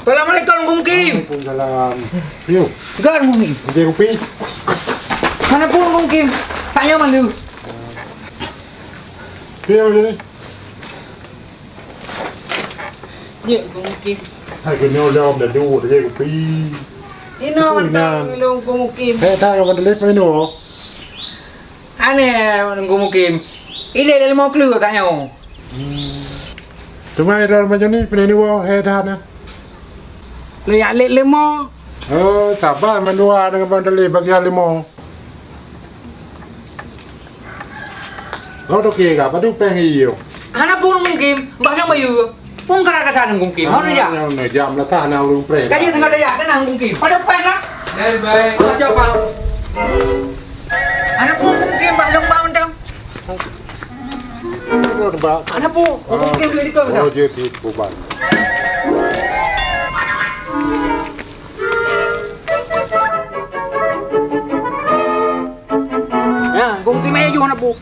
Assalamualaikum, Gum Kim. Waalaikumsalam. Yo. Gan, Gum Kim. Dia rupi. Mana pun, Gum Kim. Tak nyaman tu. Dia jadi. Jeuet, Gum Kim. Hai, keunoe lom dah duek lagèe kupi. Inoe mantong lôn Gum Kim. Hei, that ngon Bang Dalif inoe. Aneh, Gum Kim. Ilèe lé leumo kleu ka nyoe. Hmm. Teuma droe macam ni, peunoh nyoe, hei, that na. Lôn jak lét leumo. Oh, saban mandua deungon Bang Dalif bagian leumo. Ngon toke ka, padum péng iyo. Hana pun Gum Kim, bah nyang bayeue. Pun kara kata Gum Kim, hana jak. Hana, hana, jam lah tah na ureueng preh. Gaji teuka daya, tenang Gum Kim. Padum péng lah. Dari baik. Hana pun Gum Kim, bah nyang bang dam. Hana pun, Gum Kim beli di kau. Oh, jadi bukan. Ya, Gum Kim ayo jual anak bu.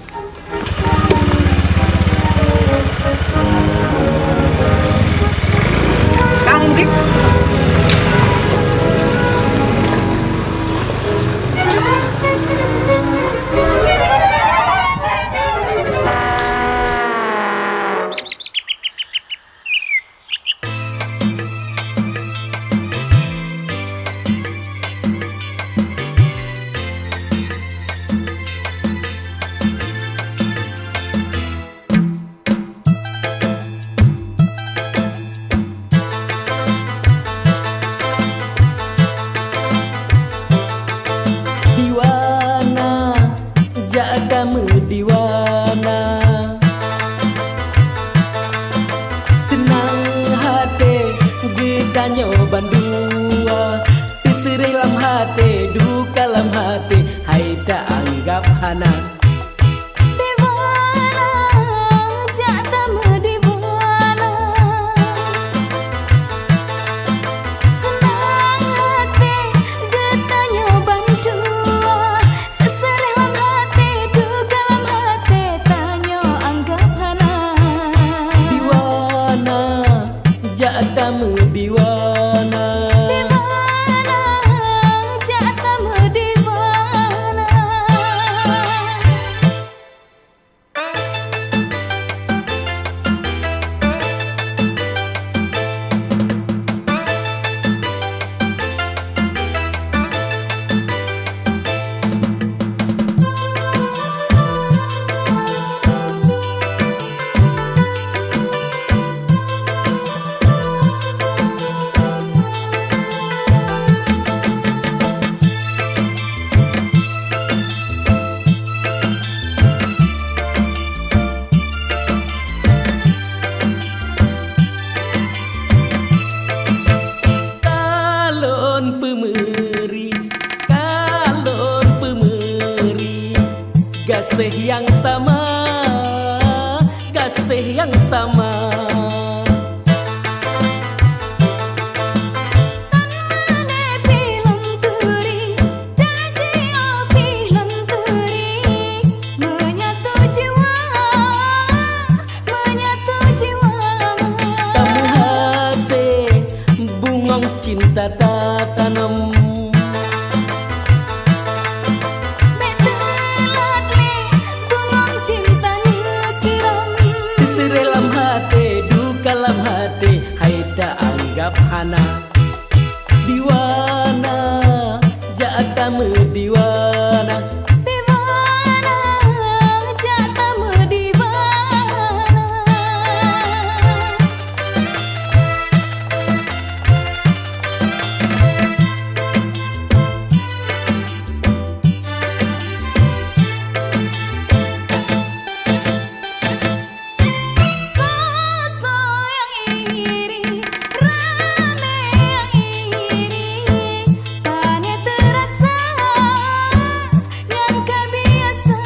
Kang Gum Kim. Diwana, jak tameudiwana. Seunang haté geutanyoe bandua, teuseureh lam haté, duka lam haté, hai ta anggab hana. Gaséh nyang sama, gaséh nyang sama. Tan mané pih lôn turi, dan jiôh pih lôn turi, meunyoe tujuan, meunyoe tujuan. Tameuhase bungöng cinta tatanom. Bèk teulat lé bungöng cinta neusiram. Teuseurah lam haté, duka lam haté, hai ta anggap hana. Diwana, jak tameudiwana. Diwana, jak tameudiwana. Soe-soe nyang iri, ramé nyang iri, pane teurasa nyang ka biasa.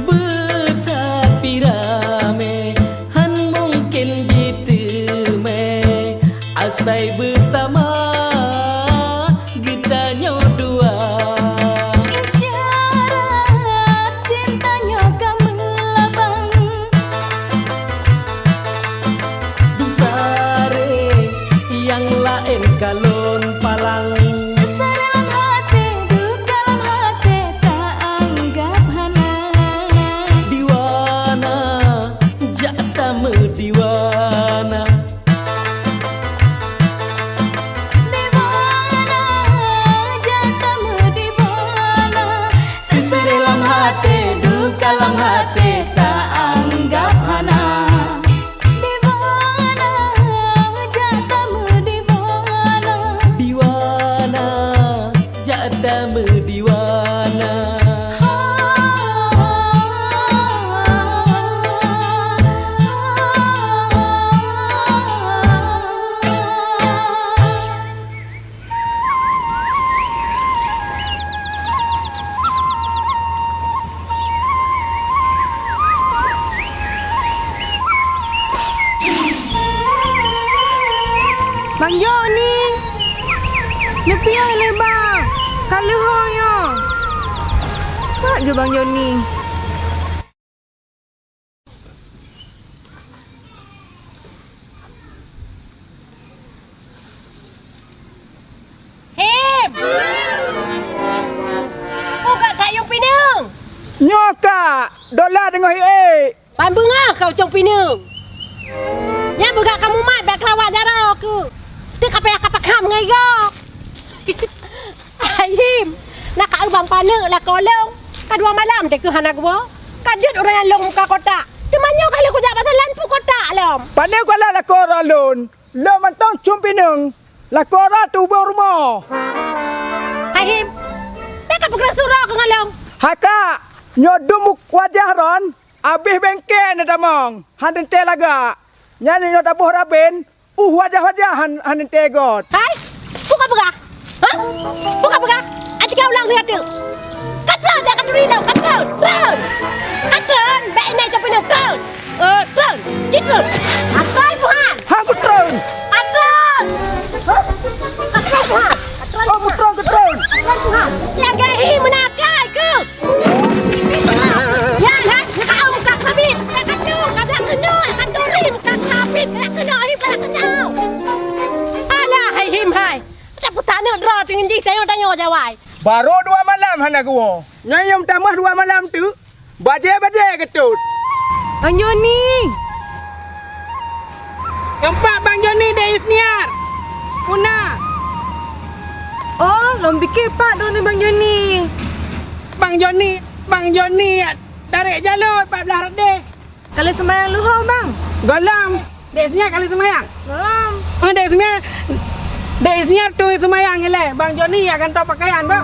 Beutapi ramé, han mungken jiteumé, asai beusama geutanyoe dua. Isyarat cinta nyoe ka meulabang. Dusare nyang laén ka lôn palang. Seurah lam haté, duka lam haté, ta anggap hana. Diwana, jak tameudiwana. Diwana, jak tameudiwana. Teuseurah lam haté, duka lam haté, ta anggap hana. Diwana, jak tameudiwana. Diwana, jak tameudiwana. Bang Joni! Neupiôh lé Bang! Ka lheueh ho nyoe! Pat geuh Bang Joni? Him! Peue ka kayue pineung? Nyoe ka, Dola deungoe hi ék. Ban beungoh kah ucong pineung. Nyan peugah kamoe mat bak keulawa jaroe keuh. Teuka payah ka pakham ngon igoe. Hai Him, na ka eu bang paneuk lakoe lôn. Ka dua malam teuh keuh hana geuwoe. Ka jeuet ureueng nyan lôn muka kotak. Teuma nyoe ka lheueh kujak pasalan peue kotak lom. Paneuk keuh lakoe droe lôn. Lôn mantong cong pineung. Lakoe droe teuh ubôh rumoh. Hai Him, bèk ka peukeureuh surok keuh ngon lôn. Hai kak, nyoe dum wajah droen. Abéh bengke neutamong, han teuntèe lagak. Nyan nyoe taboh raben, uh wajah-wajah han, han teuntèe göt. Hai, peue kapeugah? Ha? Peue kapeugah? Aji ka ulang lagèe tu. Ka treun, jak ka turi lom, ka treun, treun. Ka treun, bèk inai cok pineung, treun. Eh, treun, ci treun. Ka treun Tuhan. Han kutreun. Ka treun. Hah? Ka treun Tuhan. Ka treun Tuhan. Oh, kutreun, kutreun. Ka treun Tuhan. Lagèe hi meunakai keuh. Nyan, hai, ka muka sabit, ka kacau, ka jak keunoe, ka turi muka sabit, ka jak keunoe, ka jak keunoe. Alah, hai Him, hai. Tak peutanyoe droe teungeun jih tanyoe-tanyoe jawai. Barô dua malam hana geuwoe. Nyoe nyang tamah dua malam teuk, bajèe-bajèe geutot. Bang Joni! Nyoe pat Bang Joni, Dek Yusniar. Puna. Oh, lôn pike pat droeneuh Bang Joni. Bang Joni, Bang Joni, tarek jalôt pat blah rot deh. Ka lheueh seumayang leuhô, Bang? Gohlom. Dek Yusniar ka lheueh seumayang? Gohlom. Oh, Dek Yusniar, Dek Yusniar tu seumayang ilèe. Bang Joni jak gantoe pakaian, bah.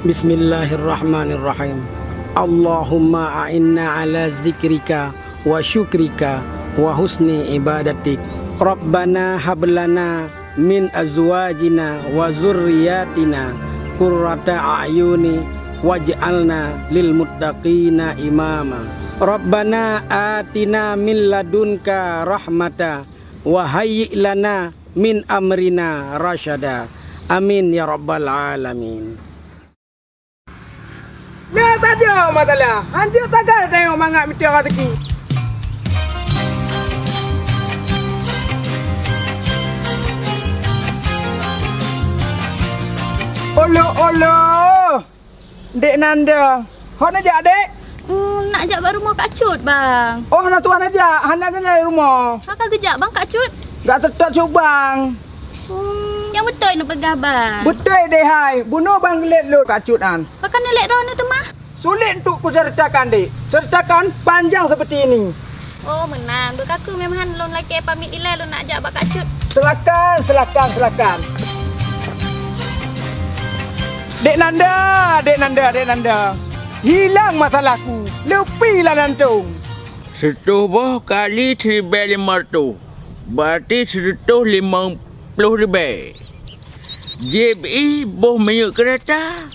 Bismillahirrahmanirrahim. Allahumma a'inna ala zikrika wa syukrika wa husni ibadatik. Rabbana hab lana min azwajina wa dzurriyyatina qurrata a'yuni waj'alna lil muttaqina imama. Rabbana atina min ladunka rahmata wa hayyi' lana min amrina rasyada. Amin ya rabbal alamin. Nyoe saja masalah. Hanjeuet sagai tanyoe mangat mita raseuki. Olo, olo! Dek Nanda, ho neujak, Dek? Hmm, nak jak bak rumoh Kak Cut, Bang. Oh, hana tuan neujak, hana geujak rumoh. Hana geujak, Bang, Kak Cut? Gak teutap cut, Bang. Hmm, nyang beutôi neupeugah, Bang. Beutôi deh hai, bunoe Bang geulet lôn Kak Cut an. Pakon neulet droeneuh teuma? Sulit untuk kuceritakan, Dek. Ceritakan panjang seperti ini. Oh, meunan. Beukaku memang lôn lakée pamit ilée lôn nak jak bak Kak Cut. Silakan, silakan, silakan. Dek Nanda, Dek Nanda, Dek Nanda. Hilang masalahku, leupie lam lantong. Seutoh boh kali siribée limong reutôh, berarti sireutoh limong ploh ribée. Jieb i boh minyeuk keureta.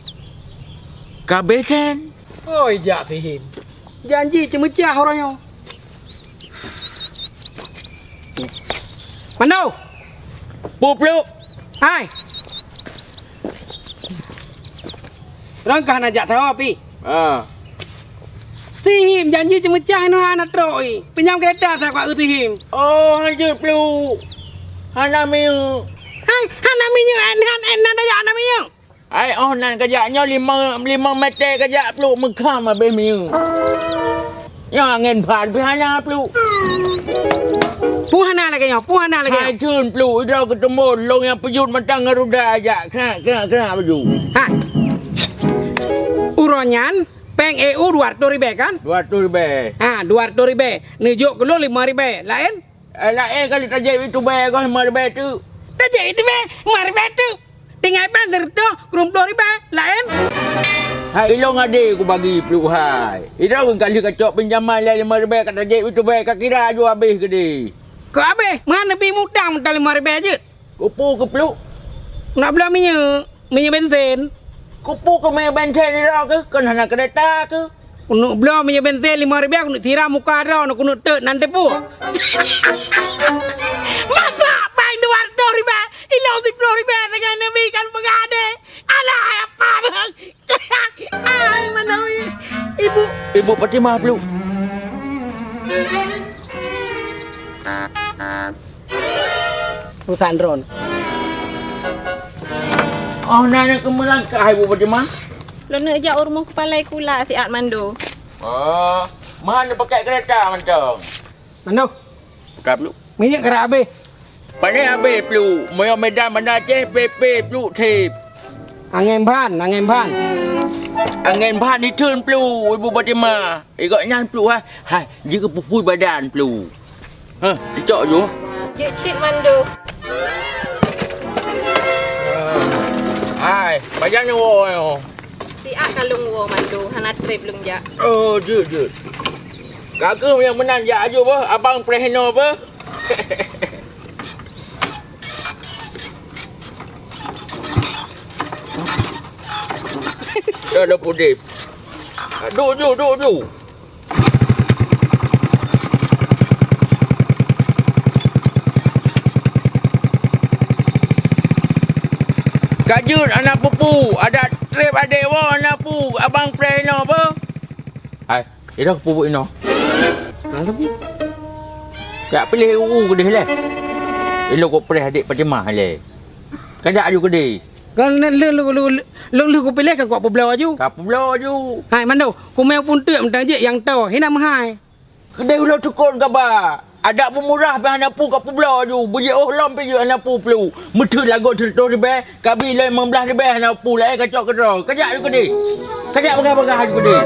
Ka abéh then. Oi, jak Fihim. Janji ceumeucah uroe nyoe. Mano! Peue, Pluek? Hai! Droen ka hana jak sawa pih. Ah. Sihim, janji ceumeucah nyoe hana trok i. Pinjam keureta sa kuat keu Sihim. Oh, hanjeuet, Pluek. Hana minyeuk. Hai, hana minyeuk, en, han, en, hana jak, hana minyeuk. Ai, oh nan kajak nyoe limong, limong mètè kajak, Pluek, meukham abéh minyeuk. Nyoe angén phan pih hana, Pluek. Peue hana lagèe nyoe, peue hana lagèe nyoe. Hai theun, Pluek, idroe keuteumon lôn nyang peujeuet mantong ngon ruda jak, krak, krak, krak baju. Ha. Uroe nyan, péng E U dua reutôh ribèe kan? Dua reutôh ribèe. Ha, dua reutôh ribèe. Neujok keu lôn limong ribèe. Laén? Eh, laén kali tajép itubèe goh limong ribèe teuk. Tajép itubèe limong ribèe teuk. Tinggai péng sireutôh keurumploh ribèe, laén? Hai ilôn adé kubagi, Pluek hai. Idroe kali kacok pinjaman lé limong ribèe ka tajép itubèe, ka kira aju abéh keudéh. Kok abéh? Meuhan neubi mutang mantong limong ribèe jeuet. Keupeue keu, Pluek? Nak bloe minyeuk, minyeuk bensin. Keupeue keu minyeuk bensin idroe keuh? Kon hana keureta keuh? Keuneuk bloe minyeuk bensin limong ribèe, keuneuk siram muka droeneuh, keuneuk teuk nan teupeu. Masak péng dua reutôh ribèe, ilôn siplôh ribèe sagai neubi kan peugah adé. Alah, hai apa bang? Ai, mana weh? Ibu. Ibu Fatimah, Pluek. Urusan droen. Oh, na nyang keumeulangkah, Ibu Fatimah? Lôn neuk jak u rumoh keupala sikula siat Mando. Oh, meuhan neupakèk keureta mantong? Mando. Ka, Pluek. Minyeuk ka abéh. Pané abéh, Pluek. Meunyoe Medan Banda Aceh, pé-pé, Pluek, thép. Angén ban, angén ban. Angén ban itheun, Pluek, Ibu Fatimah. Igok nyan, Pluek, ha. Hai, jeuet keu pupui badan, Pluek. Hah, dicok ju. Jeuet cit Mando. Hai, pajan nyoe woe nyoe? Siat ka lôn woe Mando, hana trép lôn jak. Oh, jeuet, jeuet. Ka keuh nyang meunan jak aju beuh, abang preh inoe beuh. Dah, dah pudip. Duek ju, duek ju. Ka jeuet hana peue-peue, adak trép adék woe hana peue, abang preh inoe beuh. Hai, idong peue buet inoe? Hana peue. Jak piléh u-u keudéh lé. Ilôn kok preh adék Fatimah lé. Kajak aju keudéh. Kan lôn, lôn, lôn, lôn, lôn lheueh kupiléh ka kupeubloe aju. Ka peubloe aju. Hai, Mando, kumé pun teuk mantong jeuet nyang toe, hina meuhai. Keudéh ulôn tukon kaba. Adak peumurah pih hana peue ka peubloe aju. Beujiôh lom pih jeuet hana peue, Pluek. Meuteun lagot sireutôh ribèe, kabi lom limong blaih ribèe hana peue, laén kacok keudroe. Kajak aju keudéh. Kajak bagah-bagah aju keudéh.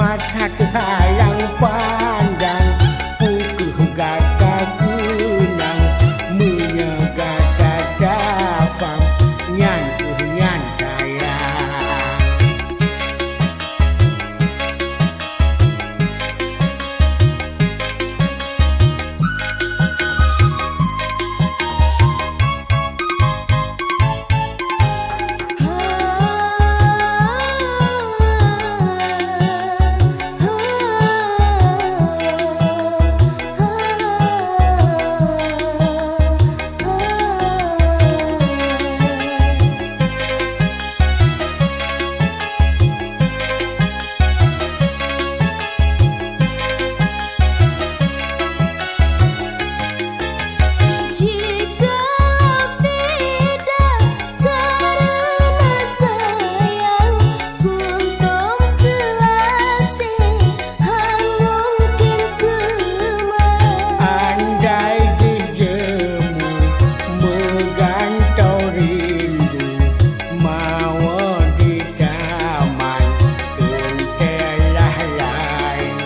That halang pandang, peu kheueh gata keunang, meunyoe gata dafam, nyan kheueh nyan sayang. Jikalau tidak karena sayang, kuntum seulasi han mungkin keumah. Andai jih jeumu meugantoe rindu, mawö di taman teuntèe lah layu.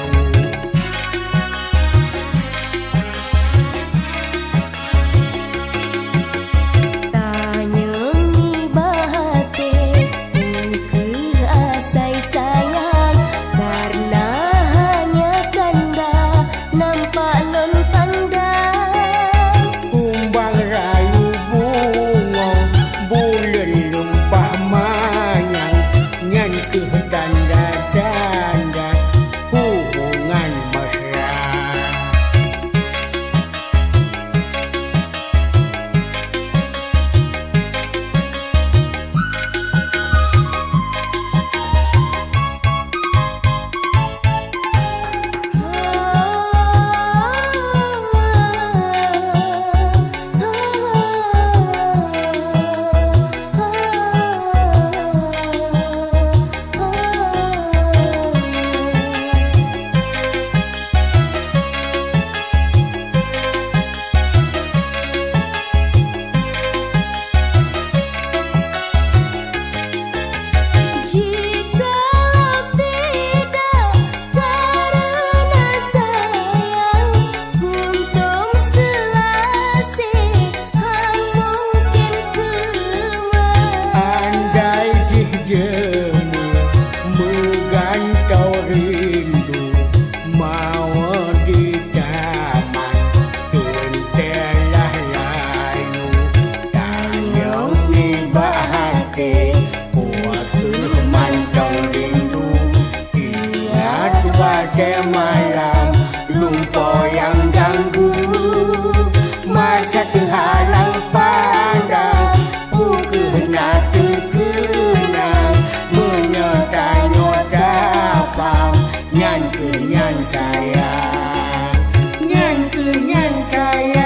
Tanyong nibak até, peu kheueh asai sayang, kareuna hanya kanda nampak lôn pandang. Kumbang rayu bungöng, buleuen lumpah manyang, nyan kheueh tanda-tanda hubungan mesra. Jikalau tidak karena sayang, kuntum seulasi han mungkin keumah. Andai jih jeumu meugantoe rindu, mawö di taman teuntèe lah layu. Tanyong nibak até, peu kheueh mantong rindu, ingat watèe malam lumpoe nyang ganggu. Masa teuhalang pandang, peu kheueh na teukeunang, meunyoe tanyoe dafam, nyan kheueh nyan sayang, nyan kheueh nyan sayang.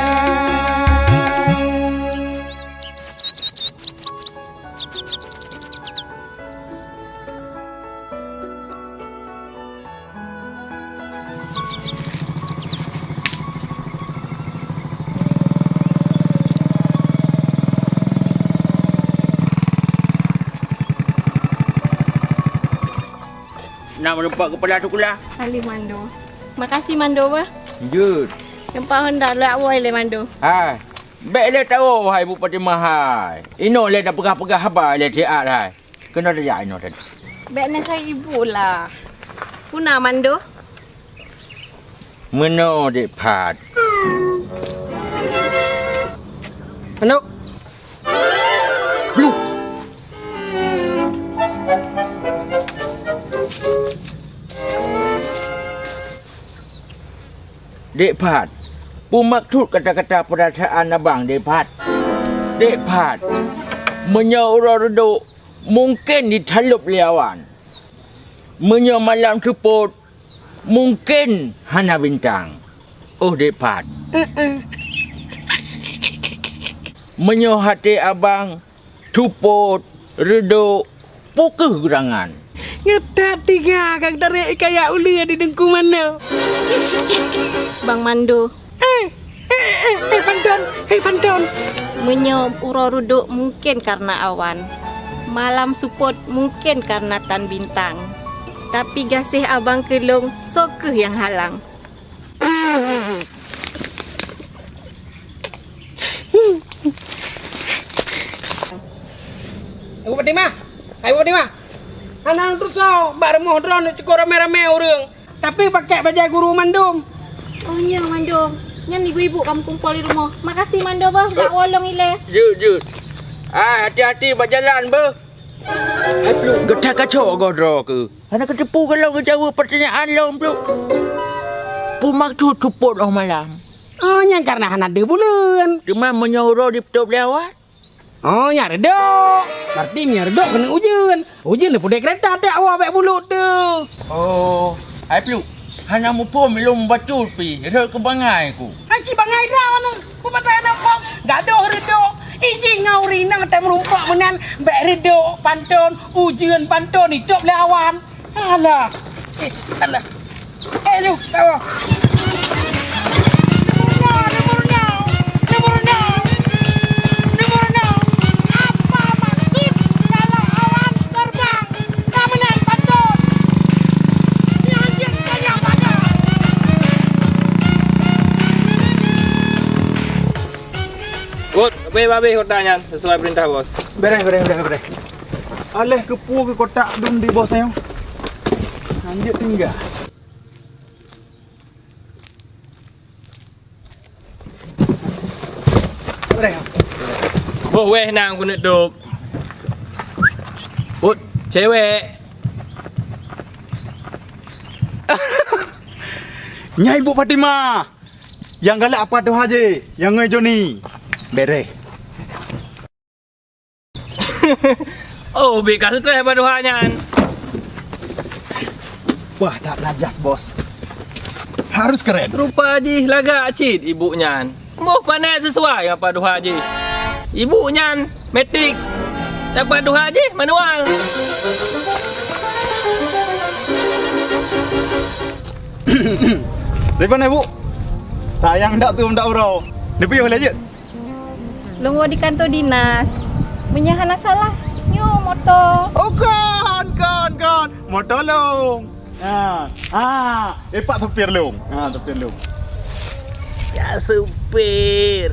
Na meureumpok keupada sikula. Aléh Mando. Makasih Mando beuh. Jeuet. Teumpat honda lé awai lé Mando. Hai. Bèk lé tawoe hai Ibu Fatimah hai. Inoe lé tapeugah-peugah haba lé siat hai. Keunoe tajak inoe tadi. Bèk neuhai ibu lah. Puna Mando? Meunoe Dek Phat. Anok. Bluh. Dek Phat, peue maksud kata-kata peurasaan abang, Dek Phat? Dek Phat, meunyoe uroe reudok, mungken jitalop lé awan. Meunyoe malam seupôt, mungken hana bintang. Oh, Dek Phat. Meunyoe até abang seupôt, reudok, peu kheueh geurangan. Ngetat tiga kang tarek kaya uleue di Teungku Mando. Bang Mando. Eh, eh, eh, eh, Fanton, eh, Fanton. Meunyoe uroe reudok mungken kareuna awan, malam seupôt mungken kareuna tan bintang. Tapi gaséh abang keu lôn, soe kheueh nyang halang? Ibu Fatimah, hai Ibu Fatimah. Hana neutusoe, bak rumoh droeneuh cukôp ramé-ramé ureuëng, tapi pakai bajée guru mandum. Oh, nyo mandum. Nyan ibu-ibu ka meukumpol di rumoh. Makasih mandum beuh, bak woe lôn ilée. Jeuet, jeuet. Ah, hati-hati bak jalan beuh. Gata kacok goh droe keuh. Hana kateupeue goh lom geujaweueb peurtanyaan lom pluek. Peue maksud seupôt óh malam? Oh, nyan kareuna hana deuh buleuen. Teuma meunyoe uroe jipeutôb lé awan? Oh, nyan reudok. Berarti meunyoe reudok keuneuk ujeuen. Ujeuen leupudeh keureta dak woe bék buleuen teuh. Oh, hai pluek. Hana muphom ilôn bacut pih, rhot keu bangai ku. Hai ci bangai droeneuh. Peue mata aneuk kong gadôh reudok, iji ngon ureueng inong teumeureumpok meunan, bék reudok panton, ujeuen panton itôb lé awan. Alah. Eh, alah. Eh, lu, tawa. Neumeurunoe, neumeurunoe, neumeurunoe, neumeurunoe. Apa maksud dalam awan terbang? Ka meunan patôt. Nyan jeuet kayang pada. Bos, habéh-habéh kotak nyan sesuai perintah bos. Beres, beres, beres, beres. Aléh keupeue keu kotak dum di bos nyoe? Hanjeuet tinggai. Boh wéh nang keuneuk dôb. Ut, cewek. Nyan Ibu Fatimah. Nyang galak apa tuha jih? Nyang ngon Joni. Bereh. Oh, ubit ka stres bak tuha nyan. Wah, tak najas, Bos. Harus keren. Rupa jih lagak cit ibu nyan. Moh panéh sesuai apa tuha jih. Ibu nyan metrik. Apa tuha jih manual. Dari mana, Bu? Sayang dak tu, dak uroe. Nepiôh lé jeuet. Lôn woe di kantor dinas. Meunyoe hana salah, nyoe moto. Oh, kon, kon, kon. Moto lôn. Ha, ha. Eh, pak supir lôn. Ha, supir lôn. Ya, supir.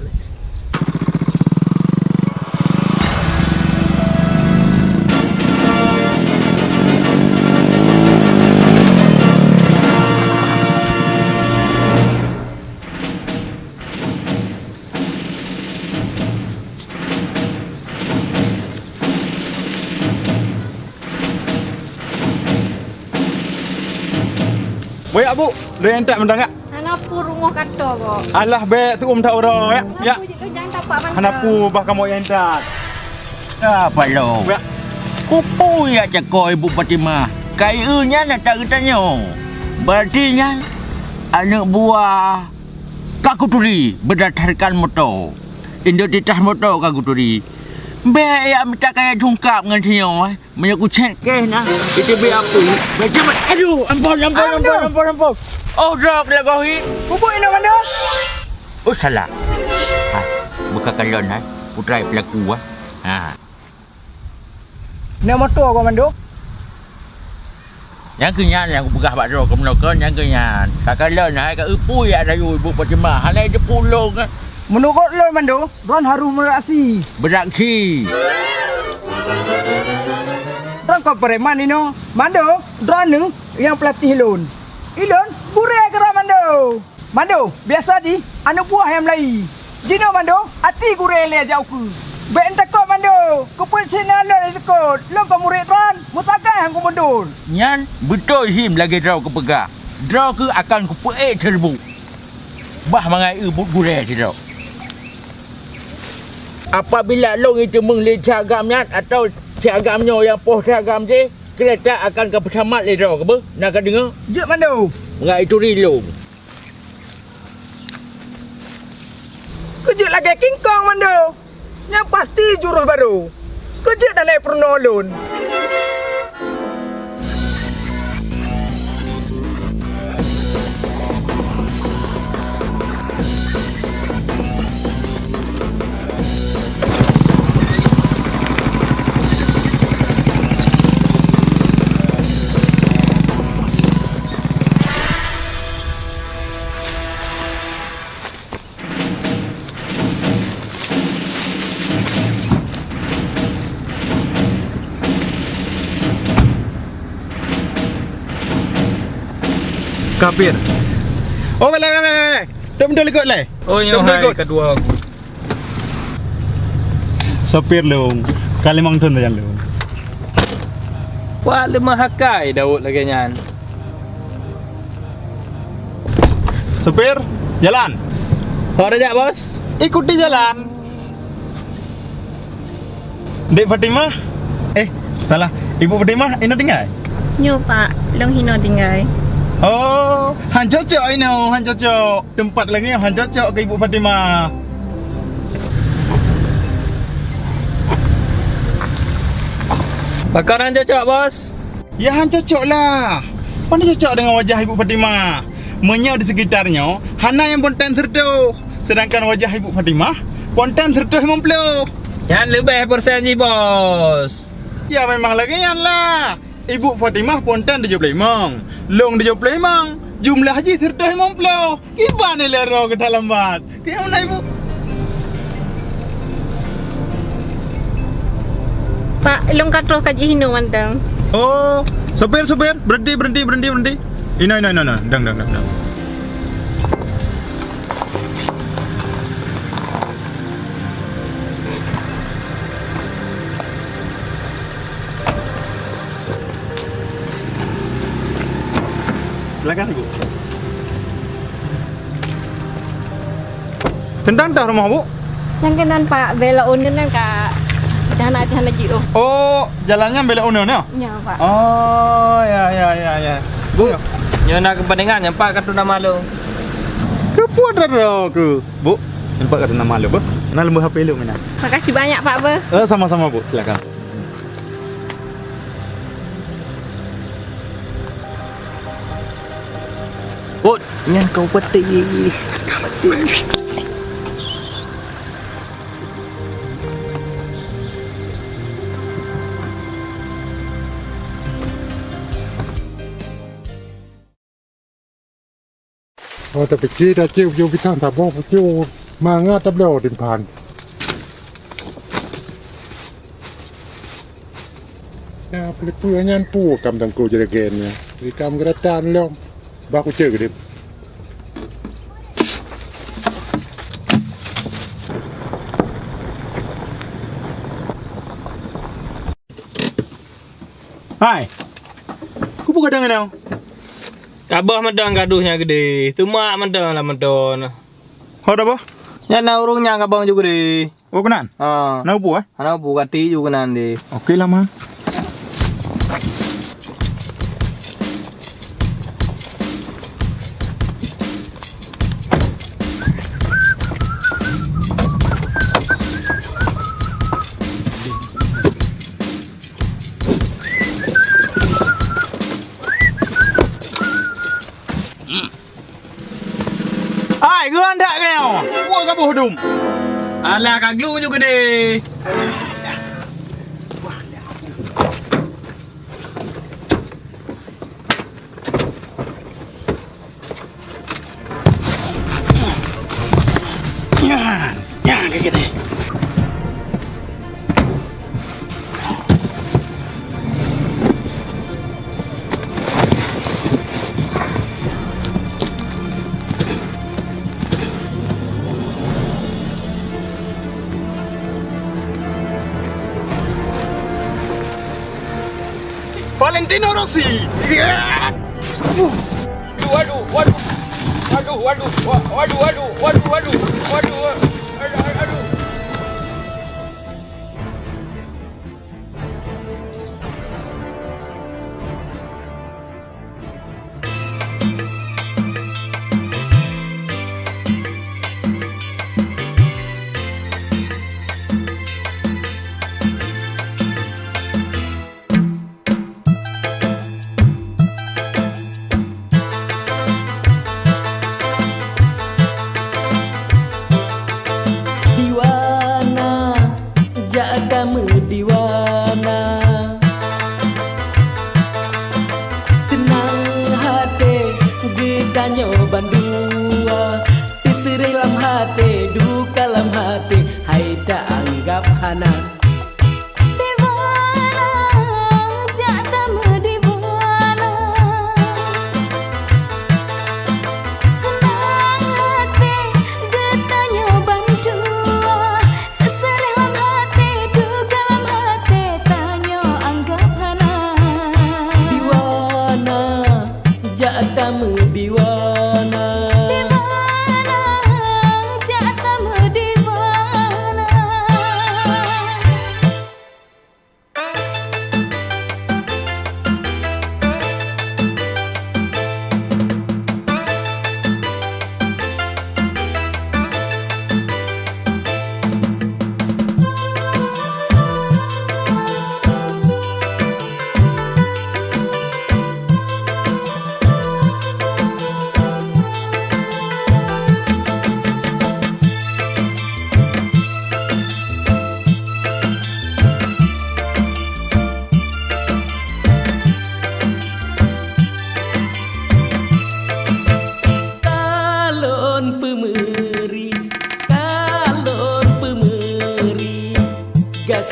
Boyak, Bu, lôn intat mantong, ya? Hana peue, rungoh kato kok. Alah, bèk, tu'um that uroe, ya? Ya. Hana peue, jangan tapak mantong. Hana peue, bah kamoe nyang intat. Apa lo? Ya. Kupeue jak cako Ibu Fatimah. Kai eu nyan ata geutanyoe. Berarti nyan aneuk buah ka kuturi berdasarkan moto. Identitas moto ka kuturi. Bèk jak mita kaya sungkap ngon sinyoe, eh. Meunyoe kucèt kèh na, iteubiet apui. Bèk ceumeuet. Aduh, ampôn, ampôn, ampôn, ampôn, ampôn. Oh, drop lagoe hi. Bubuk inong mandum. Oh, salah. Ha, buka kalon, ha. Putra pelaku, ha. Ha. Nyoe moto kok mandum? Nyang keu nyan nyang kupeugah bak droe keunoe kon nyang keu nyan. Ka kalon hai ka eupui jak rayu Ibu Fatimah. Hana jiteupeue lôn. Meunurot lôn mandum, droen harôh meuraksi. Beuraksi. Droen kon preman inoe. Mandum, droeneuh nyang peulatéh lôn. Ilôn gurèe keudroe mandum. Mandum, biasa jih aneuk buah nyang meulayi. Jinoe mandum, até gurèe lé jak ukeue. Bèk neutakot mandum, keupeue cit na lôn neutakot, lôn kon murit droen, meusagai han kumundur. Nyan beutôi him lagèe droe kupeugah, droe kheueh akan kupeuék siribèe. Bah mangat eu buet gurèe sidroe. Apabila lôn jiteumeung lé si agam nyan atawa si agam nyoe nyang poh si agam jih, keureta akan ka peusamat lé droe, keubeue na ka deungoe? Jeuet mandum. Mangat jituri lôn. Keu jeuet lagèe kingkong mandum, nyang pasti jurôh barô. Keu jeuet hana peurunoe lôn. Kapir. Oh, boleh, boleh, boleh, boleh. Dom, dom ikut leh. Oh, nyoe hai keudua. Sopir lôn, ka limong thon sajan lôn. Wah, leumah akai Daud lagèe nyan. Sopir, jalan. Ho tajak, Bos? Ikuti jalan. Dek Fatimah? Eh, salah. Ibu Fatimah, inoe tinggai? Nyoe, Pak. Lôn hinoe tinggai. Oh, han cocok inoe, han cocok. Teumpat lagèe nyoe han cocok keu Ibu Fatimah. Pakon han cocok, Bos? Ya han cocok lah. Pane cocok deungon wajah Ibu Fatimah. Meunyoe di sekitar nyoe hana nyang ponten sireutoh, seudangkan wajah Ibu Fatimah ponten sireutoh limong ploh. Nyan leubeh persen jih, Bos. Ya memang lagèe nyan lah. Ibu Fatimah ponten tujoh ploh limong, lôn tujoh ploh limong, jumlah jih sireutoh limong ploh. Kiban ilèe droe geutak lambat. Keu nyang na, Ibu? Pak, lôn ka troh ka jih inoe mantong. Oh, sopir, sopir, berhenti, berhenti, berhenti, berhenti. Inoe, inoe, inoe, inoe. Dang, dang, dang, dang. Silakan, Ibu. Keunan teuh rumoh, Bu? Nyang keunan, Pak, belok uneuen nyan ka, dah na, dah na jiôh. Oh, jalan nyan belok uneuen, ya? Ya, Pak. Oh, ya, ya, ya, ya. Bu, nyoe na keupandingan, nyan pat kartu nama lôn. Keupeue droe keuh, Bu? Nyan pat kartu nama lôn, Bu. Na lôn beuh H P lôn meunan. Makasih banyak, Pak, beuh. Eh, sama-sama, Bu. Silakan. Ôt, nyan kau peuti. Oh, tapi cit, cit, ujong pisang saboh pucuk. Mangat tabloe dipan. Ya, peue-peue nyan peue kam tangko jeuregan nyan. Ikam geuratan lom. Bah kucek geude. Hai. Kubu gadang nyoe. Tabah madang gaduh nyang gede. Teuma madang lah madon. Ho dah bah? Nyan na ureueng nyang gabang ju gede. Oh, keunan? Ha. Na upu, eh? Hana upu, kati ju keunan deh. Oke lah, Man. Hai, geuhandak keu nyoe. Wah, gaboh dum. Alah, ka glu ju gede. Nyan, nyan, ka gede. Valentino Rossi. Waduh, waduh. Waduh, waduh. Wa-, waduh, waduh. Waduh, waduh. Waduh, waduh. Aduh, aduh, aduh.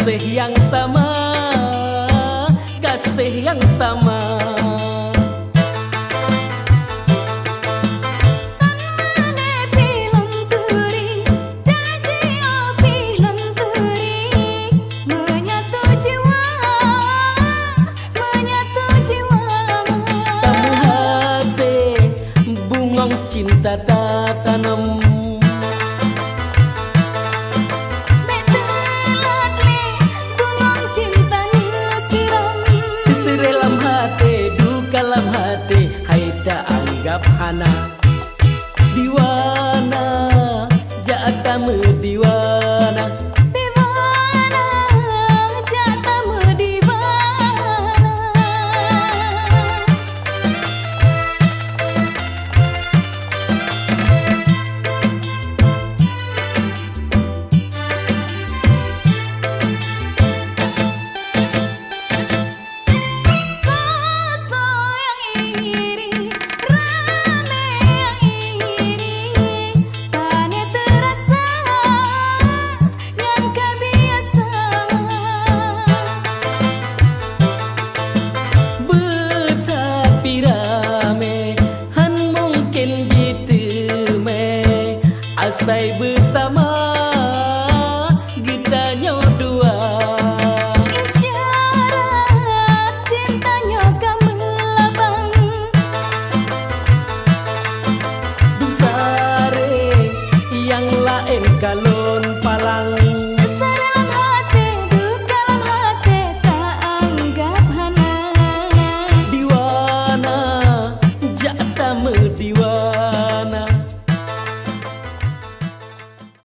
Gaséh nyang sama, gaséh nyang sama. Kon meuné pih lôn turi, dan jiôh pih lôn turi, meunyoe tujuan, meunyoe tujuan. Tameuhasé bungöng cinta tatanom. Bèk teulat lé bungöng cinta neusiram. Teuseurah lam haté, duka lam haté, hai ta anggab hana.